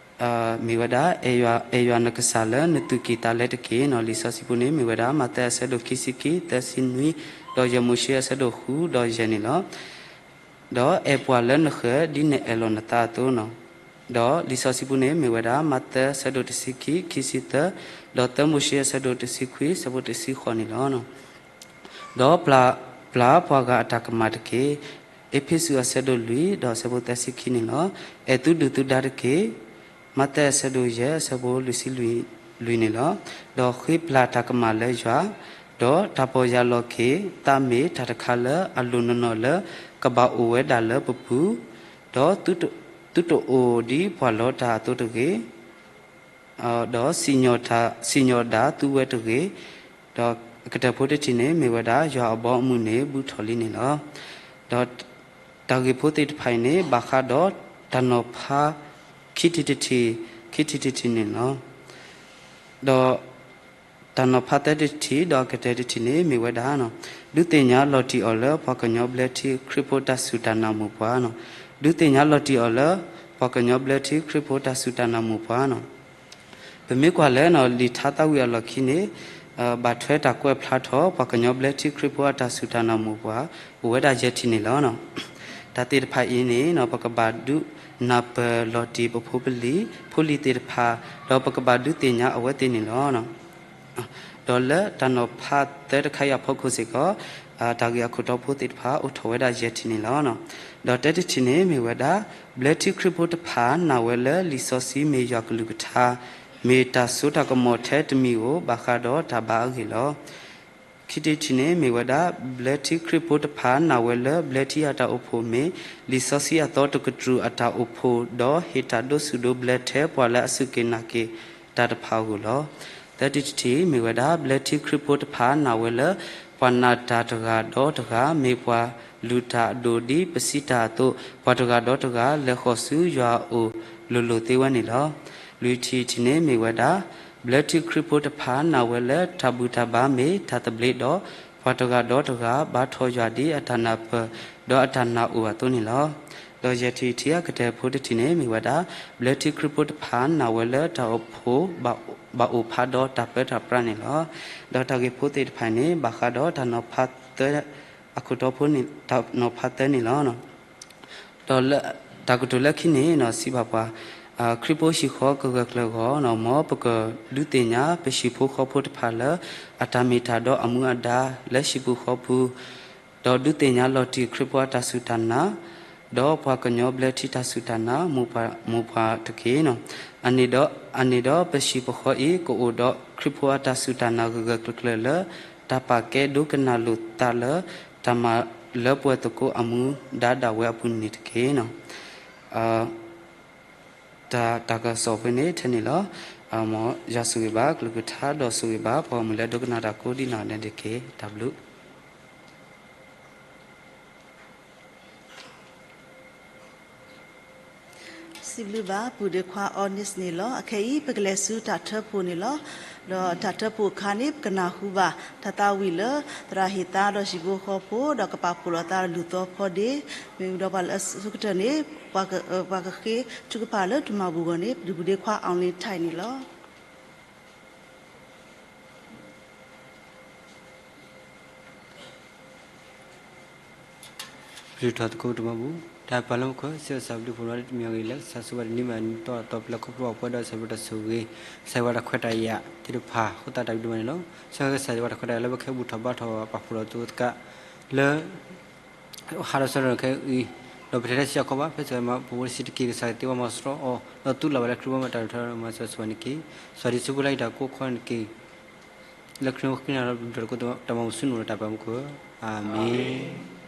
မ့ၢ်ဝဲဒၣ် အဲၣ်ယွၤနကစၢ်လၢနသူၣ်ကံၢ်သးလဲတက့ၢ်န့ၣ်, လံာ်စီဆှံပူၤန့ၣ် မ့ၢ်ဝဲဒၣ် မးသဲအဆၢဒိၣ်ခံဆံခံ သၢဆံနွံ, ဒီးယဲၢ်မိၤၡ့အဆၢဒိၣ်ဃုဒီးယဲၢ်န့ၣ်လီၤ. ဒီးအဲၣ်ပှၤလၢနဃၢၤ ဒ်နအဲၣ်လီၤနသးအသိးန့ၣ်, ဒီးလံာ်စီဆှံပူၤန့ၣ် မ့ၢ်ဝဲဒၣ် မးသဲအဆၢဒိၣ်တဆံခံ ခံဆံသၢ, ဒီးသၢမိၤၡ့အဆၢဒိၣ်တဆံခွံ အဆၢဖိတဆံဃိးန့ၣ်လီၤ. ဒီးပျၢ်ပှၤဂၤအတၢ်ကမၣ်တက့ၢ်. အ့းဖ့းစူးအဆၢဒိၣ်လွံၢ် ဒီးအဆၢဖိသၢဆံခံန့ၣ်လီၤ. အဲၣ်သုဒုၣ်သုဒါတက့ၢ်. မးသဲအဆၢဒိၣ်ယဲၢ် အဆၢဖိလွံၢ်ဆံလွံၢ်န့ၣ်လီၤ. ဒီးဃ့ပျၢ်တၢ်ကမၣ်လၢယွၤ, ဒီးတၢ်ပီၢ်ယၢ်လီၤက့ၤသးမ့ၢ်တၢ်တခါလၢအလိၣ်နီၢ်နီၢ်လၢ ကဘၣ်အိၣ်ဝဲဒၣ်လၢပပူၤ, ဒီးသုတအိၣ်ဒ်ပှၤလီတၢ်အသိးတဂ့ၤ, ဒီးစံၣ်ညီၣ်ဒၣ်သုဝဲတဂ့ၤ, ဒီးအကတၢၢ်ဖိတထံၣ်န့ၣ် မ့ၢ်ဝဲဒၣ် ယွၤအဘီအမုၢ်န့ၣ် ဘူးထီၣ်လံန့ၣ်လီၤ. ဒီးတၢ်ဂ့ၢ်ဖိသ့ၣ်တဖၣ်အံၤန့ၣ် ဘၣ်ဃးဒီးတၢ်နီၤဖး ခံထံၣ်တထံၣ်, ခံထံၣ်တထံၣ်န့ၣ်လီၤ. ဒီးတၢ်နီၤဖးသၢထံၣ်တထံၣ် ဒီးအကတၢၢ်တထံၣ်န့ၣ် မ့ၢ်ဝဲဒၣ် ဒုးသ့ၣ်ညါလီၤတံၢ်အီၤလၢပှၤကညီဘျၢထံခရံာ်ဖိတၢ်စူၢ်တၢ်နာ်မိၢ်ပှၢ်န့ၣ်, ဒုးသ့ၣ်ညါလီၤတံၢ်အီၤလၢ ပှၤကညီဘျၢထံခရံာ်ဖိတၢ်စူၢ်တၢ်နာ်မိၢ်ပှၢ်န့ၣ်. ပမ့ၢ်ကွၢ်လၢ လံာ်ထါသးဝံၣ်အလီၢ်ခံန့ၣ် ဘၣ်ထွဲတၢ်ကွဲးဖျါထီၣ် ပှၤကညီဘျၢထံခရံာ်ဖိအတၢ်စူၢ်တၢ်နာ်မိၢ်ပှၢ် အိၣ်ဝဲဒၣ်ယဲၢ်ထံၣ်န့ၣ်လီၤ. တၢ်သ့ၣ်တဖၣ်အံၤန့ၣ် ပကဘၣ်ဒုးနၢ်ပၢၢ်လီၤတံၢ်ပဖိပလံၤ ဖိလံၤသ့ၣ်တဖၣ်, ဒီးပကဘၣ်ဒုးသ့ၣ်ညါအဝဲသ့ၣ်န့ၣ်လီၤ. ဒီးလၢတၢ်နီၤဖးသၢတခါအံၤအဖီခိၣ်စ့ၢ်ကီး တၢ်ဂ့ၢ်အခိၣ်တီဖိသ့ၣ်တဖၣ် အိၣ်ထီၣ်ဝဲဒၣ်ယဲၢ်ထံၣ်န့ၣ်လီၤ. ဒီးတၢတထံၣ်န့ၣ်မ့ၢ်ဝဲဒၣ် ဘျၢထံခရံာ်ဖိတဖၣ်နာ်ဝဲလၢလံာ်စီဆှံမ့ၢ်ယွၤကလုၢ်ကထါ, မ့ၢ်တၢ်စိတၢ်ကမီၤထဲတမံၤဧိၤ ဘၣ်ဃးဒီးတၢ်ဘါအဂ့ၢ်လီၤ. ခံထံၣ်တထံၣ်န့ၣ်မ့ၢ်ဝဲဒၣ် ဘျၢထံခရံာ်ဖိတဖၣ်နာ်ဝဲလၢဘျၢထံအတၢ်အိၣ်ဖှိၣ်မ့ၢ် လံာ်စီဆှံအသီတကတြူၢ်အတၢ်အိၣ်ဖှိၣ် ဒီးဟ့ၣ်တၢ်ဒိးဆူၣ်ဒိးဘျၢထဲပှၤလၢအစူၢ်က့ၤနာ်က့ၤတၢ်တဖၣ်အဂီၢ်လီၤ. သၢထံၣ်တထံၣ်မ့ၢ်ဝဲဒၣ် ဘျၢထံခရံာ်ဖိတဖၣ်နာ်ဝဲလၢ ပှၤနာ်တၢ်တဂၤဒီးတဂၤ မ့ၢ်ပှၤလုၢ်တၢ်အဒိၣ်ဒ်ပစံးတၢ်အသိး ပှၤတဂၤဒီးတဂၤ လဲၤဃီၤဆူယွၤအအိၣ်လိၤလိၤသ့ဝဲန့ၣ်လီၤ. လွံၢ်ထံၣ်တထံၣ်န့ၣ်မ့ၢ်ဝဲဒၣ် ဘျၢထံခရံာ်ဖိတဖၣ်နာ်ဝဲလၢတၢ်ဘူၣ်တၢ်ဘါမ့ၢ်တၢ်သဘျ့ဒီး ပှၤတဂၤဒီးတဂၤ ဘါထီၣ်ယွၤဒ်အတၢ်နၢ်ပၢၢ် ဒီးအတၢ်နာ်အိၣ်အသိးန့ၣ်လီၤ. ဒီးယဲၢ်ထံၣ်တထံၣ်အကတၢၢ်ဖိတထံၣ်န့ၣ်မ့ၢ်ဝဲဒၣ် ဘျၢထံခရံာ်ဖိတဖၣ်နာ်ဝဲလၢတၢ်အိၣ်ဖှိၣ် ဘၣ်အိၣ်ဖးဒီးတၢ်ပၢတၢ်ပြးန့ၣ်လီၤ. ဒီးတၢ်ဂ့ၢ်ဖိသ့ၣ်တဖၣ်န့ၣ် ဘၣ်ဃးဒီးတၢ်နီၤဖးသၢ အခိၣ်တီဖိန့ၣ် တၢ်နီၤဖးသၢန့ၣ်လီၤ. ဒီးတၢ်ကတိၤလၢခံန့ၣ် စံးဘၣ်ပှၤ ခရံာ်ဖိဟံၣ်ဃီကဂၢၢ်ကျၢၤအဂီၢ် မ်ပကဒုးသ့ၣ်ညါပဟံၣ်ဖိဃီဖိတဖၣ်လၢ အတၢ်မ့ၢ်တၢ်ဒီးအမူအဒါလၢဟံၣ်ပူၤဃီပူၤ, ဒီးဒုးသ့ၣ်ညါလီၤတံၢ်ခရံာ်ဖိအတၢ်စူၢ်တၢ်နာ်, ဒီးပှၤကညီဘျၢထံတၢ်စူၢ်တၢ်နာ် မိၢ်ပှၢ်တက့ၢ်. အန့ၣ်ဒီးပဟံၣ်ပဃီအံၤ ကအိၣ်ဒီးခရံာ်ဖိအတၢ်စူၢ်တၢ်နာ်ဂၢၢ်ဂၢၢ်ကျၢၤကျၢၤလၢ တၢ်ပာ်ကဲဒိကနၣ်လိာ်သးလၢ တၢ်မၤလၢပှဲၤသကိးအမူဒါဒၣ်ဝဲအပူၤန့ၣ်တက့ၢ်. တၢ် တၢ်ကစီၣ်ဖဲန့ၣ်ထဲန့ၣ်လီၤ. မ်ယွၤဆိၣ်ဂ့ၤဘၣ်ကလုၢ်ကထါ ဒီးဆိၣ်ဂ့ၤဘၣ် ပှၤဂီၢ်မုၢ်လၢဒိကနၣ်တၢ်ကိးဒံးနီၢ်ဒဲးတက့ၢ်. တၢ်ဘျုး စံးဘျုးဘၣ် ပုၢ်ဒ့ခွါ Ornis န့ၣ်လီၤ. အခဲအံၤ ပကလဲၤဆူတၢ်ထၢဖှိၣ်န့ၣ်လီၤ. ဒီးတၢ်ထၢဖှိၣ်အခါန့ၣ် ပကနၢ်ဟူဘၣ် တၢ်သးဝံၣ်လၢ သရၣ်ဟ့ၣ်သါဒီးဟံၣ်ဖိဃီဖိ ဒီးကပာ်ဖှိၣ်လိာ်သးဒီးလုၢ်သီဖီဒ့, မ့ၢ်ဝံၤဒီးပှၤလၢအဆိကတၢၢ်န့ၣ် ပှၤကဃ့ထုကဖၣ်လၢတၢ်မၤဘူၣ်အဂီၢ်န့ၣ် ပပုၢ်ဒ့ခွါ အောင်လင်းထိုက် န့ၣ်လီၤ. ပထီၣ်သကိးတၢ်မၤဘူၣ်, တၢ်ပာ်လၢမူခိၣ် စံးဆၢဘျုးဖှိၣ်နီၤ တမံၤအဂ့ၢ်လၢ ကစၢ်ဆိၣ်ဂ့ၤဘၣ်တနံၤမးနံၤတီတီလၢခီဖျိပှၤပှဲၤဒီး စံးဘျုးတၢ်ဆိၣ်ဂ့ၤ, ကစၢ်ယွၤတၢ်ခွဲးတၢ်ယာ်သ့ၣ်တဖၣ် အဃိသတးတၢ်ဘျုးမးန့ၣ်လီၤ. ဆၢဂ့ၤကစၢ်ယွၤတၢ်ခွဲးတၢ်ယာ်လၢပကဟဲဘူၣ်ထီၣ်ဘါထီၣ်ပာ်ဖှိၣ်လိာ်သးသကိး လၢ ဟါဒီးဆၢဒီးခဲအံၤ, ဒီးပတဲတၢ်စံးအခီၣ်ဘၣ် ဖဲစၢၤမၤပူၤဖိတဆံးတက့ၢ် ကစၢ်ကသ့ဝဲမၤစရီအီၤ ဒီးသူလၢ်ဘၣ်လၢခရံာ်ဖိမၤတၢ်ထီမၤစၢၤဆိၣ်ဂ့ၤန့ၣ်တက့ၢ်. စှၤဒ်ဆူဖိလၢဟံၣ်တၢ်ကိးခီန့ၣ်တက့ၢ်. လၢခရံာ်ဖိဃ့နၤဒီးဘျုးတၢ်တကိးတၢ်မၤမူဆူနအိၣ်ဒီးတၢ်ပှၤမူခိၣ်ဧၢ, အၤမ့ၣ်.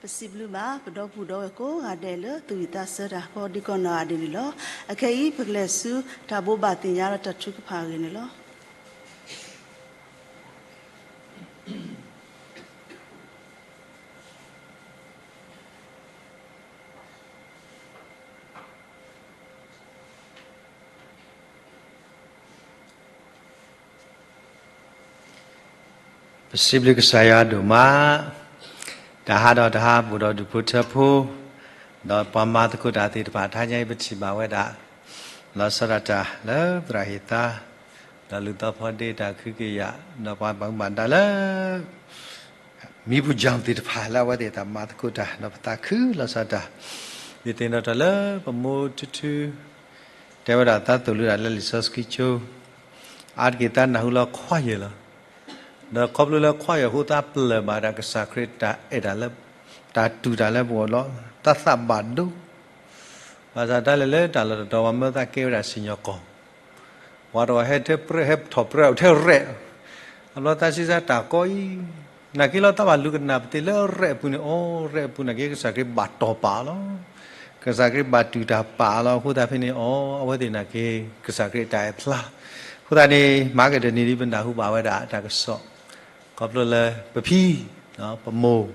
ပစံးဘျုးဘၣ် ပဒီပုၢ်ဒီဝဲၢ်ကိးဂၤဒဲးလၢသူၣ်ဝံၣ်သးဆၢတၢ်ကိးဒံကီးနီၢ်ဂၤဒဲးန့ၣ်လီၤ. အခဲအံၤ ပကလဲၤဆူတၢ်ဘိးဘၣ်သ့ၣ်ညါဒီးတၢ်ထုကဖၣ်အဂ့ၢ်န့ၣ်လီၤ. ပစံးဘျုးကစၢ်ယွၤဒိၣ်မး, တဟါဒီးတဟါ ပအိၣ်ဒီးဒူၣ်ဖိထၢဖိ, ဒီးပှၤမၤသကိးတၢ်သ့ၣ်တဖၣ် တဟါညါအံၤ ပထံၣ်ဘၣ်ဝဲဒၣ် လီၤဆီဒၣ်တၢ်လၢသရၣ်ဟ့ၣ်သါ, ဒီးလုၢ်သီဖီဒ့တၢ်ခုကယာ်, ဒီးပှၤဘၣ်မူဘၣ်ဒါလၢ မံပူၤကၠီသ့ၣ်တဖၣ်လၢအဝဲသ့ၣ်တၢ်မၤသကိးတၢ် ဒီးပသးခုလီၤဆီဒၣ်တၢ်, ဒ်သိးဒီးတၢ်လၢပမိၢ်ထူထူ တဲဝဲဒၣ်သးသိၣ်လိဒၣ်လၢလံာ်စီဆှံကၠိ, အါတက့ၢ်သးနၢ်ဟူလၢခွါယဲၢ်လီၤ. ဒီးခီဖျိလၢခွါယဲၢ်ဟူသးပျၢၢ်ဘၣ်တၢ်ကစၢ်ခရံာ်တၢ်အဲၣ်တၢ်လၢ တၢ်တူၢ်တၢ်လၢပဂီၢ်လီၤ. သးသးတၢ်လဲၤလၢတၢ်လီၢ်တတီၤ ပှၤမၢသးကဲဝဲဒၣ်စံၣ်ညီၣ်ကွီၢ်, ပှၤတဂၤဟဲထၢပြၢးဟဲထီၣ်ပြၢးအိၣ်ထဲရဲၣ်, အဘျီသးစံးစါတၢ်ကီအံၤ, နာ်က့လီၤသးဘၣ်လူၤကနၣ်ပသ့လၢရဲၣ်အပူၤန့ၣ်, အိ ရဲၣ်အပူၤနာ်က့ ကစၢ်ခရံာ်ဘၣ်တီၢ်ပာ်အီၤလီၤ. ကစၢ်ခရံာ်ဘၣ်တူၢ်တၢ်ပာ်အီၤလီၤ. အဃိသတးဖဲန့ၣ် အိ အဝဲသ့ၣ်နာ်က့ ကစၢ်ခရံာ်တၢ်အဲၣ်ဖျါ, အဃိသတးန့ၣ် မၤက့ၤတနံၤဒ်ပနၢ်ဟူဘၣ်ဝဲဒၣ်တၢ်ကစီၣ်, ခီဖျိလၢပဖံ ပမိၢ်,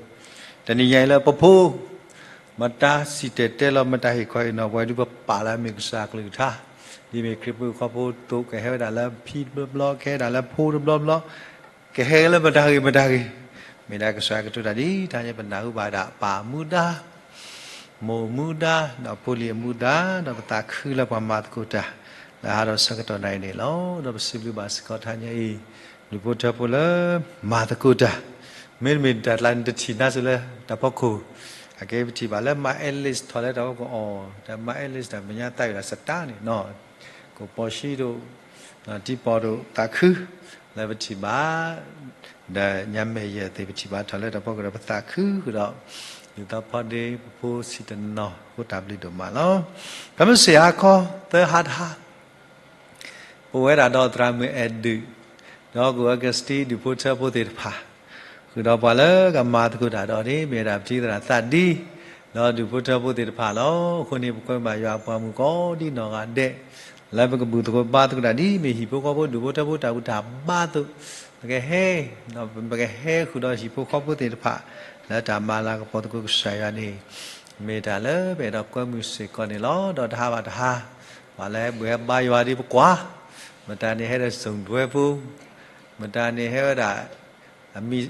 တနံၤညါအံၤလၢပဖိ, မတၤစံၣ်တဲၤတဲလီၤ မတၤဟ့ၣ်ခီဟ့ၣ်နီၤပှၤဒ်ပပာ်လၢအမ့ၢ်ကစၢ်အကလုၢ်ကထါ, ဒ်မ့ၢ်ခရံာ်ဖိဃီဖိသိး ကဟဲဝဲဒၣ်လၢဖံတဘျီဘျီ ကဟဲဒၣ်လၢဖိတဘျီဘျီ, ကဟဲလၢမတၤဂ့ၤမတၤဂ့ၤ, မ့ၢ်ဒၣ်ကစၢ်ကတိၤတၢ်ဒ်တၢ်ညါ ပနၢ်ဟူဘၣ်ဒၣ်ပၢ်မူဒါ, မိၢ်မူဒါ, ဒီးဖိလံၤအမူဒါ, ဒီးပသးခုလၢပှၤမၤသကိးတၢ် လၢဟါဒီးဆၢကတီၢ်နၤအံၤန့ၣ်လီၤ. ဒီးပစံးဘျုးဘၣ်စ့ၢ်ကီးတဟါညါအံၤ ဒူၣ်ဖိထၢဖိလၢမၤသကိးတၢ်, မ့တမ့ၢ်တၢ်ကျါန့ၣ် တထံၣ်နါစ့ၢ်လၢတၢ်ဖီခိၣ်, အကဲပထံၣ်ဘၣ်လၢ မါအဲလ့း ထီၣ်လၢတၢ်ဖီခိၣ်အီၤ, တၢ် မါအဲလ့း တၢ်မဲာ်ညါသးဝံၣ်ဒီးစတါန့ၣ်, ကိၣ်ပီၤၡံဒိၣ်, တံၤပီၣ်ဒိၣ်သးခု လၢပထံၣ်ဘၣ် ဒီးညါမဲာ်ယဲၢ်သ့ၣ် ပထံၣ်ဘၣ်ထီၣ်လၢတၢ်ဖီခိၣ်ဒီးပသးခုဃုာ်ဒီး ဒ်သိးဖီဒ့ပဖိဆံးတနီၤအဃိ တၢ်ဘျုးဒိၣ်မးလီၤ. ပမ့ၢ်စံးဟါခီ သၢဟါတဟါ ပဝဲဒၣ်ဒီးသရၣ်မုၣ်အဲၣ်ဒုး ဒီးကီၢ်အကစတံ ဒူၣ်ဖိထၢဖိသ့ၣ်တဖၣ် ဃုာ်ဒီးပှၤလၢကမၤသကိးတၢ်ဒီးန့ၣ် မ့ၢ်ဝဲဒၣ်ပတံၤသရၣ်သးဒံ ဒီးဒူၣ်ဖိထၢဖိသ့ၣ်တဖၣ်လီၤ. အဃိန့ၣ် ပကွဲမုာ်ဘၣ်ယွၤအပှၤမုၣ်ကိးဒ်နီၢ်ဂၤဒဲး လၢပကဘူၣ်သကိးဘါသကိးတၢ်ဒ်မ့ၢ်ဟံၣ်ဖိဃီဖိဒူၣ်ဖိထၢဖိတၢ်ဘူၣ်တၢ်ဘါအသိး, ပကဟဲ ပကဟဲဃုာ်ဒီးဟံၣ်ဖိဃီဖိသ့ၣ်တဖၣ် လၢတၢ်မၤလၤကပီၤသကိးကစၢ်ယွၤန့ၣ် မ့ၢ်တၢ်လၢပအဲၣ်ဒိးကွဲမုာ်စ့ၢ်ကီးန့ၣ်လီၤ. ဒီးတဟါဘၣ်တဟါ ပှၤလၢဟဲဘူၣ်ဟဲဘါယွၤဒ်ပကွၢ်, မတၤန့ၣ်ဟဲဒီး Zoom ဒွဲပူၤ, မတၤန့ၣ်ဟဲဝဲဒၣ် အမံၤ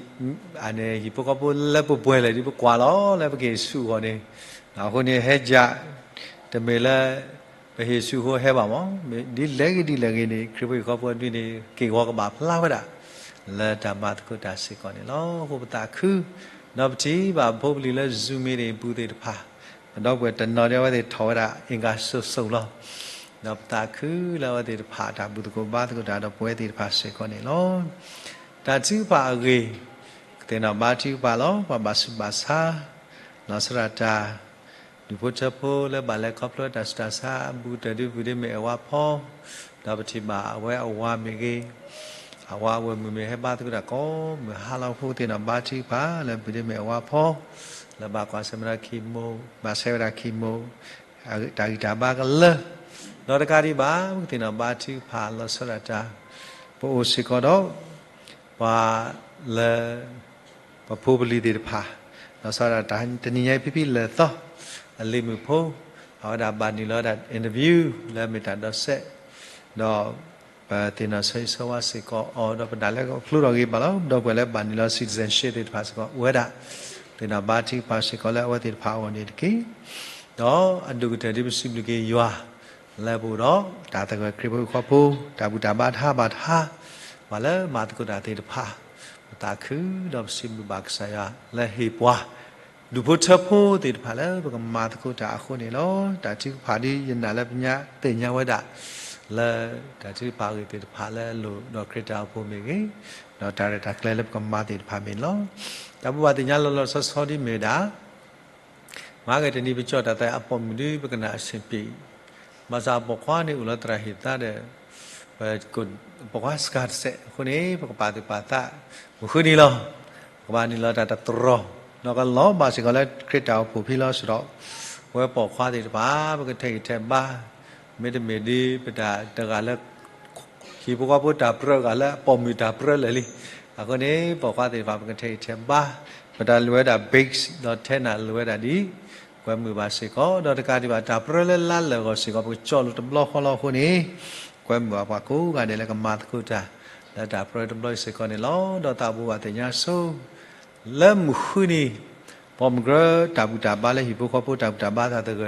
အန့ၣ်ဟံၣ်ဖိဃီဖိလၢပှဲၤပှဲၤလဲၣ်ဒ်ပကွၢ်လီၤ လၢပကဟ့ၣ်ဆူၣ်အဂီၢ်န့ၣ်, အဃိန့ၣ်ဟဲယၤ တမ့ၢ်လၢ ပဟ့ၣ်ဆူၣ်အဃိဟဲဘၣ်မး, ဒ်လဲၣ်ဂ့ၤဒ်လဲၣ်ဂ့ၤန့ၣ် ခရံာ်ဖိဟံၣ်ဖိဃီဖိအဒုန့ၣ် က့ၢ်ဂီၤကဘၣ်ဖျါဝဲဒၣ် လၢတၢ်မၤသကိးတၢ်စ့ၢ်ကီးန့ၣ်လီၤ. အဃိပသးခု ဒီးပထံၣ်ဘၣ်ပဖိပလံၤလၢ Zoom meeting ပူၤသ့ၣ်တဖၣ်, ပဒီပုၢ်ဝဲၢ်တနီၤဒီးအဝဲသ့ၣ်ထီၣ်ဝဲဒၣ် အင်္ဂါစိၤစိၤလီၤ. ဒီးပသးခုလၢအဝဲသ့ၣ်တဖၣ် တၢ်ဘူၣ်သကိးဘါသကိးတၢ်ဒီးပဝဲသ့ၣ်တဖၣ်စ့ၢ်ကီးန့ၣ်လီၤ. တၢ်ထုကဖၣ်အဂ့ၢ် ကသ့ၣ်နီၣ်ဘါထုကဖၣ်လီၤ. ပှၤဘၣ်ဆူးဘၣ်ဆါ လီၤဆီဒၣ်တၢ် ဒူၣ်ဖိထၢဖိလၢဘၣ်လဲၤခီဖျိတၢ်ဆူးတၢ်ဆါ အဘူးကတၢၢ်ဒ် ပူၤဒ့မ့ၢ်အဝါဖီ, ဒီးပထံၣ်ဘၣ်အဝဲအဝၤမ့ၢ်ဂ့ၤ, အဝၤအဝဲၢ်မုၣ်မ့ၢ်ဟဲဘါသကိးတၢ်ကိးမုၢ်ဟါလီၤ. အဃိသ့ၣ်နီၣ်ဘါထုကဖၣ်လၢ ပူၤဒ့မ့ၢ်အဝါဖီ လၢဘၣ်ကွၢ်ဆၢၣ်မဲာ်ဒီး chemo, ဘၣ်ဆဲးဝဲဒၣ် chemo တၢ်ဂံၢ်တၢ်ဘါကလၢာ်, ဒီးတကးဒံးဘၣ် ပကသ့ၣ်နီၣ်ဘါထုကဖၣ်လီၤဆီဒၣ်တၢ် ပအိၣ်စ့ၢ်ကီးဒီး ပှၤလၢ ပဖိပလံၤသ့ၣ်တဖၣ်, လီၤဆီဒၣ်တၢ်တနံၤညါအံၤဖံဖံလၢာ်သီ အလံၤမုၣ်ဖိ, အဝဲဒၣ်ဘၣ်နုာ်လီၤဝဲဒၣ် interview လၢမ့ၢ်တၢ်ဒီးစဲး, ဒီးပသ့ၣ်နီၣ်ဆၢဂ့ၤဆၢဝါစ့ၢ်ကီးအီၤ ဒီးပဒၣ်လဲၤခီဖျိထီၣ်ဂ့ၤဘၣ်လီၤ. ဒီပုၢ်ဝဲၢ်လၢဘၣ်နုာ်လီၤ citizenship သ့ၣ်တဖၣ်စ့ၢ်ကီးအိၣ်ဝဲဒၣ်, သ့ၣ်နီၣ်ဘါထုကဖၣ်စ့ၢ်ကီးလၢအဝဲသ့ၣ်တဖၣ်အဂီၢ်န့ၣ်တက့ၢ်. ဒီးအဒိၣ်ကတၢၢ်ဒ်ပစံးဘျုးက့ၤယွၤ လၢပအိၣ်ဒီးတၢ်သဂၢၢ်ခရံာ်ဖိဟံၣ်ဖိဃီဖိ တၢ်ဘူၣ်တၢ်ဘါတဟါဘၣ်တဟါ, ပှၤလၢမၤသကိးတၢ်သ့ၣ်တဖၣ်, ပသးခုဒီးပစံးဘျုးဘၣ်ကစၢ်ယွၤလၢဟ့ၣ်ပှၤ ဒူၣ်ဖိထၢဖိသ့ၣ်တဖၣ်လၢပကမၤသကိးတၢ်အဃိန့ၣ်လီၤ. တၢ်ထုကဖၣ်ဒ်ယနာ်လၢပညါသ့ၣ်ညါဝဲဒၣ် လၢတၢ်ထုကဖၣ်အဂ့ၢ်သ့ၣ်တဖၣ်လၢအလိၣ်ဒီးခရံာ်တၢ်အိၣ်ဖှိၣ်မ့ၢ်ဂ့ၤ, ဒီးတၢ်ရဲၣ်တၢ်ကျဲၤလၢပကမၤသ့ၣ်တဖၣ်မ့ၢ်န့ၣ်လီၤ. တၢ်ဘိးဘၣ်သ့ၣ်ညါလီၤလီၤဆီဆီဒ်မ့ၢ်ဝဲဒၣ် မဟါကတနံၤ ပကၠီၣ်တၢ်သးအပိာ်မုၣ်ဒ်ပကနၣ်အဆ့ၣ်ပံး, ဘၣ်ဆၣ်ပိာ်ခွါန့ၣ်အိၣ်လၢသရၣ်ဟ့ၣ်သါဒီး ပ ပိာ်ခွါစှၤတစဲးအဃိန့ၣ် ပကပာ်သူၣ်ပာ်သး မုၢ်ဃုနံၤလီၤ. ပကဘၣ်နုာ်လီၤတၢ်တတြီၢ်, ဒီးကလီၤဘၣ်စ့ၢ်ကီးလၢခရံာ်တၢ်အိၣ်ဖှိၣ်ဖဲလီၤစ့ၢ်ဒီး ပဝဲပိာ်ခွါသ့ၣ်တဖၣ် ပကထဲးဂံၢ်ထဲးဘါ, မ့တမ့ၢ်ဒ်ပတၢ်တဂၤလၢ ဟံၣ်ဖိဃီဖိတၢ်ပြၢတဂၤလၢအပိာ်မုၣ်တၢ်ပြၢလၢာ်လံ. အဃိန့ၣ် ပိာ်ခွါသ့ၣ်တဖၣ် ပကထဲးဂံၢ်ထဲးဘါ, ပတၢ်လိၣ်ဝဲဒၣ် base ဒီးထဲနၢ်လိၣ်ဝဲဒၣ်ဒ် ကွဲမုာ်ဘၣ်စ့ၢ်ကီး, ဒီးတကးဒံးဘၣ် တၢ်ပြၢလၢလါလၢာ်အဂီၢ်စ့ၢ်ကီး ပကကၠီၣ်လိာ်တဘျီဃီလီၤအဃိန့ၣ် ကွဲမုာ်ဘၣ်ပှၤကိးဂၤဒဲးလၢကမၤသကိးတၢ် လၢတၢ်ပြၢတဘျီအံၤစ့ၢ်ကီးန့ၣ်လီၤ. ဒီးသးဘိးဘၣ်သ့ၣ်ညါဆိ လၢမုၢ်ဃုနံၤ ပိာ်မုၣ်ကရၢတၢ်ဘူၣ်တၢ်ဘါလၢဟံၣ်ဖိဃီဖိတၢ်ဘူၣ်တၢ်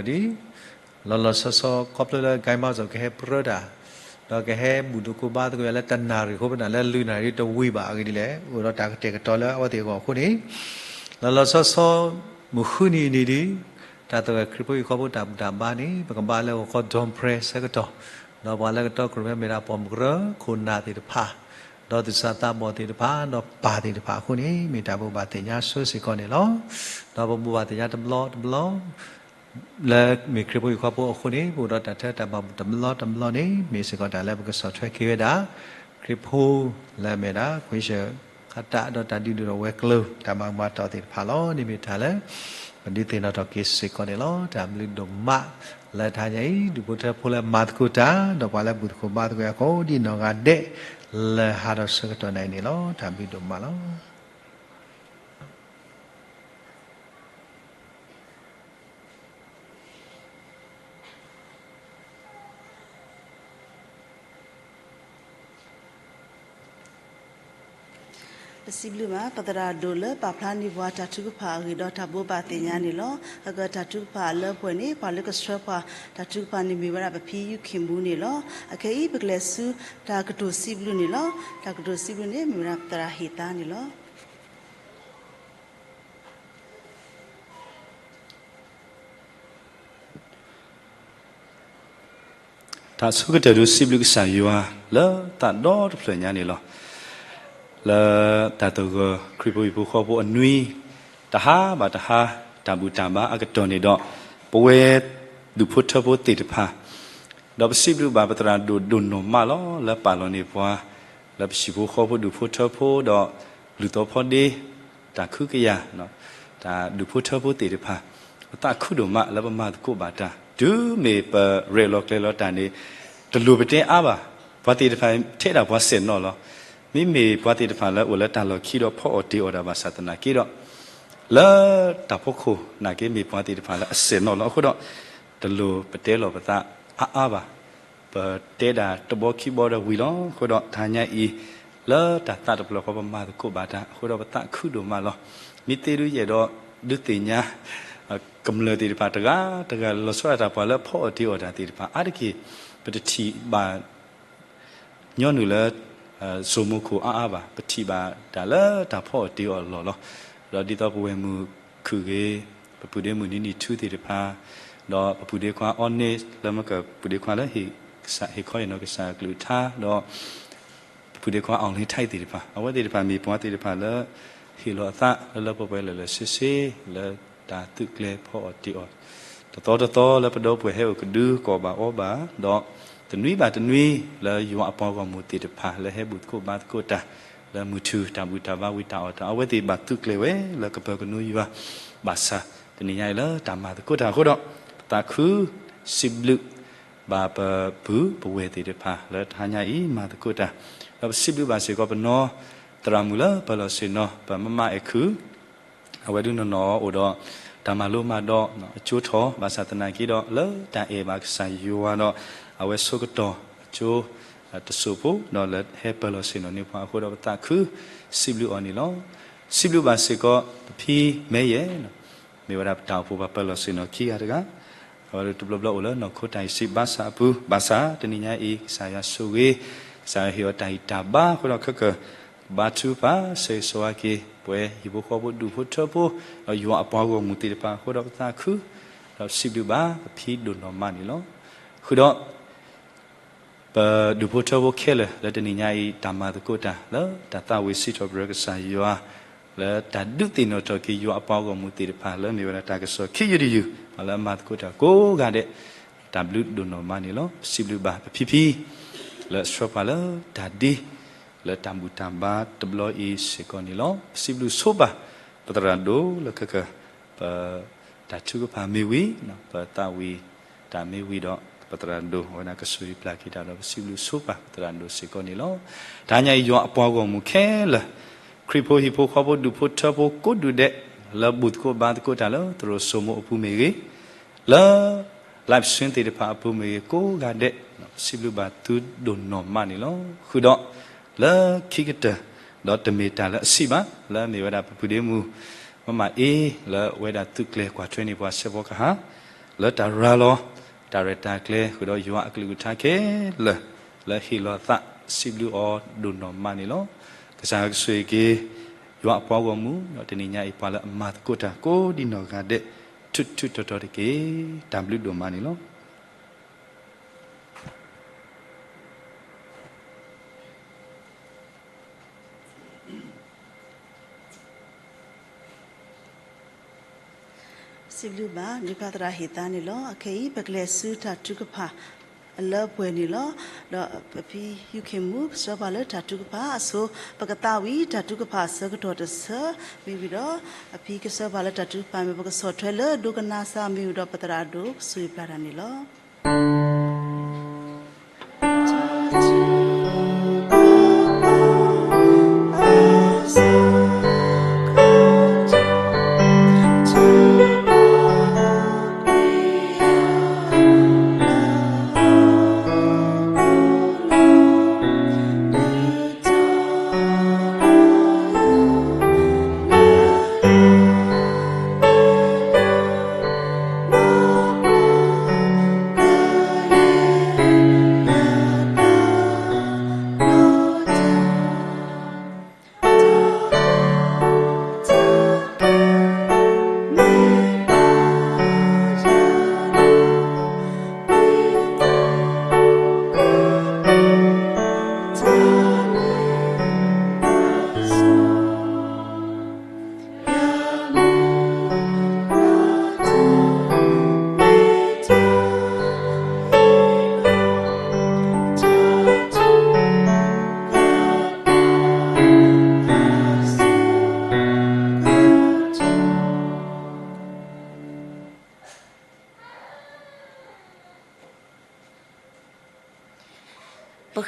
ဘါသးသဂၢၢ်ဒ် လီၤလီၤဆီဆီ ခီဖျိလၢ ကဲမီၣ်စီၣ် ကဟဲပြၢတၢ်, ဒီးကဟဲဘူၣ်သကိးဘါသကိးယၤလၢတနၣ်ရံၣ်အဃိ ပနၢ်လၢလွံၢ်နၣ်ရံၣ်တဝံၤဘၣ်အဂ့ၢ်ဒ်လဲၣ်, အိၣ်ဒီးတၢ်ကတဲာ်ကတီၤလၢအဝဲသ့ၣ်အဂီၢ်အဃိန့ၣ် လီၤလီၤဆီဆီ မုၢ်ဃုနံၤအနံၤဒ် တၢ်သဂၢၢ်ခရံာ်ဖိဟံၣ်ဖိဃီဖိတၢ်ဘူၣ်တၢ်ဘါန့ၣ် ပကဘါလၢဂီၤခီ dawn prayer ဆၢကတီၢ်, ဒီးပှၤလၢကတီကြၢးဝဲမ့ၢ်ဒၣ်ပိာ်မုၣ်ကရၢ ခိၣ်နၢ်သ့ၣ်တဖၣ်, ဒီးသူၣ်စၢ်သးဘီၣ်သ့ၣ်တဖၣ်, ဒီးပၢ်သ့ၣ်တဖၣ်အဃိန့ၣ် မ့ၢ်တၢ်ဘိးဘၣ်သ့ၣ်ညါဆိစ့ၢ်ကီးန့ၣ်လီၤ. ဒီးပဘိးဘၣ်သ့ၣ်ညါတဘျီတဘျီ လၢမ့ၢ်ခရံာ်ဖိဟံၣ်ဖိဃီဖိအဃိန့ၣ် ပအိၣ်ဒီးတၢ်ထၢတၢ်ဘၣ်မူးတဘျီတဘျီန့ၣ် မ့ၢ်စ့ၢ်ကီးတၢ်လၢပကဆီၣ်ထွဲက့ၤဝဲဒၣ် ခရံာ်ဖိလၢအမ့ၢ်ဒၣ် ခွံဆၢၣ်ဃၣ်တၢ် ဒီးတၢ်ဒုးဒိၣ်ထီၣ်ဝဲၤကျိၤ တၢ်မၤကမၣ်တီၢ်သ့ၣ်တဖၣ်လီၤ. န့ၣ်မ့ၢ်တၢ်လၢ ပဒုးသ့ၣ်နီၣ်ထီၣ်က့ၤစ့ၢ်ကီးန့ၣ်လီၤ. တၢ်ဘျုးဒိၣ်မး လၢတဟါညါအံၤ ဒူၣ်ဖိထၢဖိလၢမၤသကိးတၢ် ဒီးပှၤလၢဘူၣ်သကိးဘါသကိးအံၤအဃိ ဒ်နီၢ်ဂၤဒဲး လၢဟးထီၣ်ဆၢကတီၢ်နၤအံၤန့ၣ်လီၤ. တၢ်ဘျုးဒိၣ်မးလီၤ. ပစံးဘျုးဘၣ် ပသရၣ်ဒိၣ်လၢပာ်ဖျါန့ၢ်ပှၤတၢ်ထုကဖၣ်အဂ့ၢ်ဒီးတၢ်ဘိးဘၣ်သ့ၣ်ညါန့ၣ်လီၤ. အကတၢၢ်တၢ်ထုကဖၣ်အလၢပှဲၤန့ၣ် ပှၤလၢကဆှၢပှၤတၢ်ထုကဖၣ်န့ၣ်မ့ၢ်ဝဲဒၣ်ပဖံယူၢ်ခ့ၣ်မူန့ၣ်လီၤ. အခဲအံၤ ပကလဲၤဆူတၢ်ကတိၤစံးဘျုးန့ၣ်လီၤ. တၢ်ကတိၤစံးဘျုးန့ၣ် မ့ၢ်ဝဲဒၣ်ပသရၣ်ဟ့ၣ်သါန့ၣ်လီၤ. ပ တၢ်ဆိကတၢၢ်ဒုးစံးဘျုးကစၢ်ယွၤလၢသးဒီတဖျၢၣ်ညါန့ၣ်လီၤ. လၢတၢ်သဂၢၢ်ခရံာ်ဖိဟံၣ်ဖိဃီဖိအနွံ, တဟါဘၣ်တဟါ တၢ်ဘူၣ်တၢ်ဘါအကတီၢ်န့ၣ်ဒီး ပဝဲဒူၣ်ဖိထၢဖိသ့ၣ်တဖၣ် ဒီးပစံးဘျုးဘၣ်ပသရၣ်ဒိၣ်ဒိၣ်နီၢ်မးလီၤ လၢပာ်လီၤန့ၢ်ပှၤ လၢပဟံၣ်ဖိဃီဖိဒူၣ်ဖိထၢဖိဒီး လုၢ်သီဖီဒ့ တၢ်ခုကယၤ တၢ်ဒူၣ်ဖိထၢဖိသ့ၣ်တဖၣ် ပသးခုဒိၣ်မးလၢပမၤသကိးဘၣ်တၢ် တုၤမ့ၢ်ပရဲၣ်လီၤကျဲၤလီၤတၢ်န့ၣ် တလိၣ်ပတဲအါဘၣ်. ပှၤသ့ၣ်တဖၣ်ထဲဒၣ်ပှၤစဲၣ်နီၤလီၤ. မ့မ့ၢ်ပှၤသ့ၣ်တဖၣ်လၢအိၣ်လၢတၢ်လီၢ်ခံဒီးဖီအီၣ်တ့ၤအီၣ်တၢ်ဘၣ်ဆၣ်သနာ်က့ဒီး လၢတၢ်ဖီခိၣ်နာ်က့မ့ၢ်ပှၤသ့ၣ်တဖၣ်လၢအစဲၣ်နီၤလီၤ. အဃိဒီး တလိၣ်ပတဲလီၤပသးအါအါဘၣ်. ပတဲဒၣ်တဘီခံဘီဒီးဝံၤလီၤ. အဃိဒီးတဟါညါအံၤ လၢတၢ်သးတဖျၢၣ်ဃီပမၤသကိးဘၣ်တၢ် အဃိဒီးပသးခုဒိၣ်မးလီၤ. မ့ၢ်သ့ဒုးယအဲၣ်ဒိးဒုးသ့ၣ်ညါ ကမျၢၢ်သ့ၣ်တဖၣ်တဂၤတဂၤ လီၤဆီဒၣ်တၢ်ပှၤလၢဖီအီၣ်တ့ၤအီၣ်တၢ်သ့ၣ်တဖၣ် အါတက့ၢ် ပတထံၣ်ဘၣ် ညီနုၢ်လၢ စိမိခိၣ်အါအါဘၣ်, ပထံၣ်ဘၣ်တၢ်လၢတၢ်ဖီအီၣ်တ့ၤအီၣ်အလီၢ်လီၤ. ဒီးဒ်သိးပဝဲၢ်မုၢ်ခုၣ်ဂ့ၤ, ပပုၢ်ဒ့မုၣ်နံၤနံၤထူသ့ၣ်တဖၣ်, ဒီးပပုၢ်ဒ့ခွါအီန့ၣ် လၢမ့ၢ်ကပုၢ်ဒ့ခွါလၢ ဟ့ၣ်ခီဟ့ၣ်နီၤကစၢ်ကလုၢ်ကထါ, ဒီး ပပုၢ်ဒ့ခွါအီလ့ထါအံၤသ့ၣ်တဖၣ် အဝဲသ့ၣ်တဖၣ်မ့ၢ်ပှၤသ့ၣ်တဖၣ်လၢ ဟ့ၣ်လီၤအသးလၢလၢပှဲၤပှဲၤလၢာ်လၢာ်ဆ့ဆ့ လၢတၢ်သုးကျဲၤဖီအီၣ်တ့ၤအီၣ် တသီတသီလၢပဒီပုၢ်ဝဲၢ်ဟဲအိၣ်ကဒု ကီၢ်ဘၣ်အီဘၣ်, ဒီးတနွံဘၣ်တနွံ လၢယွၤအပှၤဂီၢ်မုၢ်သ့ၣ်တဖၣ် လၢဟဲဘူၣ်သကိးဘါသကိးတၢ် လၢမုၢ်ထူၣ်တၢ်ဘူၣ်တၢ်ဘါဝံၤတၢ်အီၣ်တၢ် အဝဲသ့ၣ်ဘၣ်သုးကျဲၤဝဲလၢကပၢၤကနူယွၤ ဘၣ်ဆၣ်တနံၤညါအံၤလၢတၢ်မၤသကိးတၢ်အဃိဒီး ပသးခု စံးဘျုး ဘၣ်ပပုၢ်ပဝဲၢ်သ့ၣ်တဖၣ် လၢတဟါညါအံၤမၤသကိးတၢ်, ဒီးပစံးဘျုးဘၣ်စ့ၢ်ကီးပနီၢ်သရၣ်မုၣ်လၢပၢၤလီၢ်ဆ့ၣ်နီၤ ပမမအဲၣ်ခုၣ် အဝဲဒုးနီၢ်နီၢ်အိၣ်ဒီး တၢ်မၤလိမၤဒိးအကၠိထီၣ် ဘၣ်ဆၣ်သနာ်က့ဒီး လၢတၢ်အဲၣ်ဘၣ်ကစၢ်ယွၤဒီး အဝဲဆိကတီၢ်အကၠိ တစိၢ်ဖိ ဒီးလၢဟဲပၢၤလီၢ်ဆ့ၣ်နီၤန့ၢ်ပှၤအဃိဒီး ပသးခု စံးဘျုးအီၤန့ၣ်လီၤ. စံးဘျုးဘၣ်စ့ၢ်ကီး ပဖံမဲယဲၢ် မ့ၢ်ဝဲဒၣ်ပတၢ်အိၣ်ဖှိၣ်ပှၤပၢၤလီၢ်ဆ့ၣ်နီၤခံဂၤတဂၤ, အဝဲဒၣ်တဘျီဘျီအိၣ်လၢနီၢ်ခိတၢ်အံၤစံးဘၣ်ဆၣ်အပူၤ ဘၣ်ဆၣ်တနံၤညါအံၤ ကစၢ်ယွၤဆိၣ်ဂ့ၤ, ကစၢ်ယွၤဟ့ၣ်အီၤတၢ်ဂံၢ်တၢ်ဘါအဃိဒီးခဲကၢၢ် ဘါထုကဖၣ် ဆၢဂ့ၤဆၢဝါက့ၤ ပဝဲဟံၣ်ဖိဃီဖိဒူၣ်ဖိထၢဖိ ဒီးယွၤအပှၤဂီၢ်မုၢ်သ့ၣ်တဖၣ်အဃိဒီးပသးခု ဒီးစံးဘျုးဘၣ်ပဖံဒိၣ်နီၢ်မးန့ၣ်လီၤ. ဃုာ်ဒီး ပဒူၣ်ဖိထၢဖိခဲလၢာ် လၢတနံၤညါအံၤ တၢ်မၤသကိးတၢ် လၢတၢ်သးဝံၣ်စံးထီၣ်ပတြၢၤကစၢ်ယွၤ လၢတၢ်ဒုးသ့ၣ်နီၣ်ထီၣ်က့ၤယွၤအပှၤဂီၢ်မုၢ်သ့ၣ်တဖၣ် လၢမ့ၢ်ဝဲဒၣ်တၢ်ကစီၣ်ခံယုၢ်တယုၢ် ပှၤလၢအမၤသကိးတၢ်ကိးဂၤဒဲး တၢ်ဘျုးဒိၣ်နီၢ်မးန့ၣ်လီၤ. ပစံးဘျုးဘၣ်ပဖံဖံ လၢအဆှၢပှၤလၢတၢ်ဒ့ လၢတၢ်ဘူၣ်တၢ်ဘါတဘျီအံၤစ့ၢ်ကီးန့ၣ်လီၤ. ပစံးဘျုးဆိပာ် ပသရၣ်ဒိၣ်လၢခဲကၢၢ် ပတၢ်ထုကဖၣ်မ့ၢ်ဝံၤ ပသးဝံၣ်တၢ်မ့ၢ်ဝံၤဒီး ပသရၣ်ဒိၣ်အဝဲဒၣ်ကဆိၣ်ဂ့ၤပျၢ်က့ၤတၢ်ဒီး ပစံးဘျုးဆိပာ်ပသရၣ်ဒိၣ်စ့ၢ်ကီးန့ၣ်လီၤ. တဟါညါအံၤယွၤအပှၤဂီၢ်မုၢ်ခဲလၢာ် ခရံာ်ဖိဟံၣ်ဖိဃီဖိဒူၣ်ဖိထၢဖိကိးဒူၣ်ဒဲး လၢဘူၣ်သကိးဘါသကိးတၢ်လၢသရိာ်စိမိအပူၤမ့ၢ်ဂ့ၤ, လၢ live stream သ့ၣ်တဖၣ်အပူၤမ့ၢ်ဂ့ၤကိးဂၤဒဲး ပစံးဘျုးဘၣ်သုဒိၣ်နီၢ်မးန့ၣ်လီၤ. ဃုာ်ဒီး လၢခံကတၢၢ် ဒီးတမ့ၢ်တၢ်လၢအဆံးဘၣ် လၢအမ့ၢ်ဝဲဒၣ်ပပုၢ်ဒ့မုၣ် မမအ့ လၢအဝဲဒၣ်သုးကျဲၤကွၢ်ထွဲန့ၢ်ပှၤဆဲးဖီကဟၣ် လၢတၢ်ရၤလီၤ တၢ်ရဲၣ်တၢ်ကျဲၤ ဃုာ်ဒီးယွၤအကလုၢ်ကထါခဲလၢာ် လၢဟ့ၣ်လီၤသးစံးဘျုးအီၤဒိၣ်နီၢ်မးန့ၣ်လီၤ. ကစၢ်ယွၤကဆိၣ်ဂ့ၤက့ၤ ယွၤအပှၤဂီၢ်မုၢ် ဒီးတနံၤညါအံၤ ပှၤလၢအမၤသကိးတၢ်ကိးဒံနီၢ်ဂၤဒဲး ထူးထူးတီၤတီၤတက့ၢ်. တၢ်ဘျုးဒိၣ်မးန့ၣ်လီၤ. စံးဘျုးဘၣ် ဒ်ဖးသရၣ်ဟ့ၣ်သါန့ၣ်လီၤ. အခဲအံၤ ပကလဲၤဆူတၢ်ထုကဖၣ်အလၢပှဲၤန့ၣ်လီၤ. ဒီးပဖံယူၢ်ခ့ၣ်မူ ကဆှၢပှၤလၢတၢ်ထုကဖၣ်အဆိ ပကသးဝံၣ်တၢ်ထုကဖၣ်အဆၢကတီၢ်တဆၢ မ့ၢ်ဝံၤဒီး အဖံကဆှၢပှၤလၢတၢ်ထုကဖၣ်မ့ၢ် ပကဆီၣ်ထွဲလၢဒိကနၣ်စၢ် မ့ၢ်ဝံၤဒီးပသရၣ်ဒိၣ် ကဆိၣ်ဂ့ၤပျၢ်တၢ်န့ၣ်လီၤ.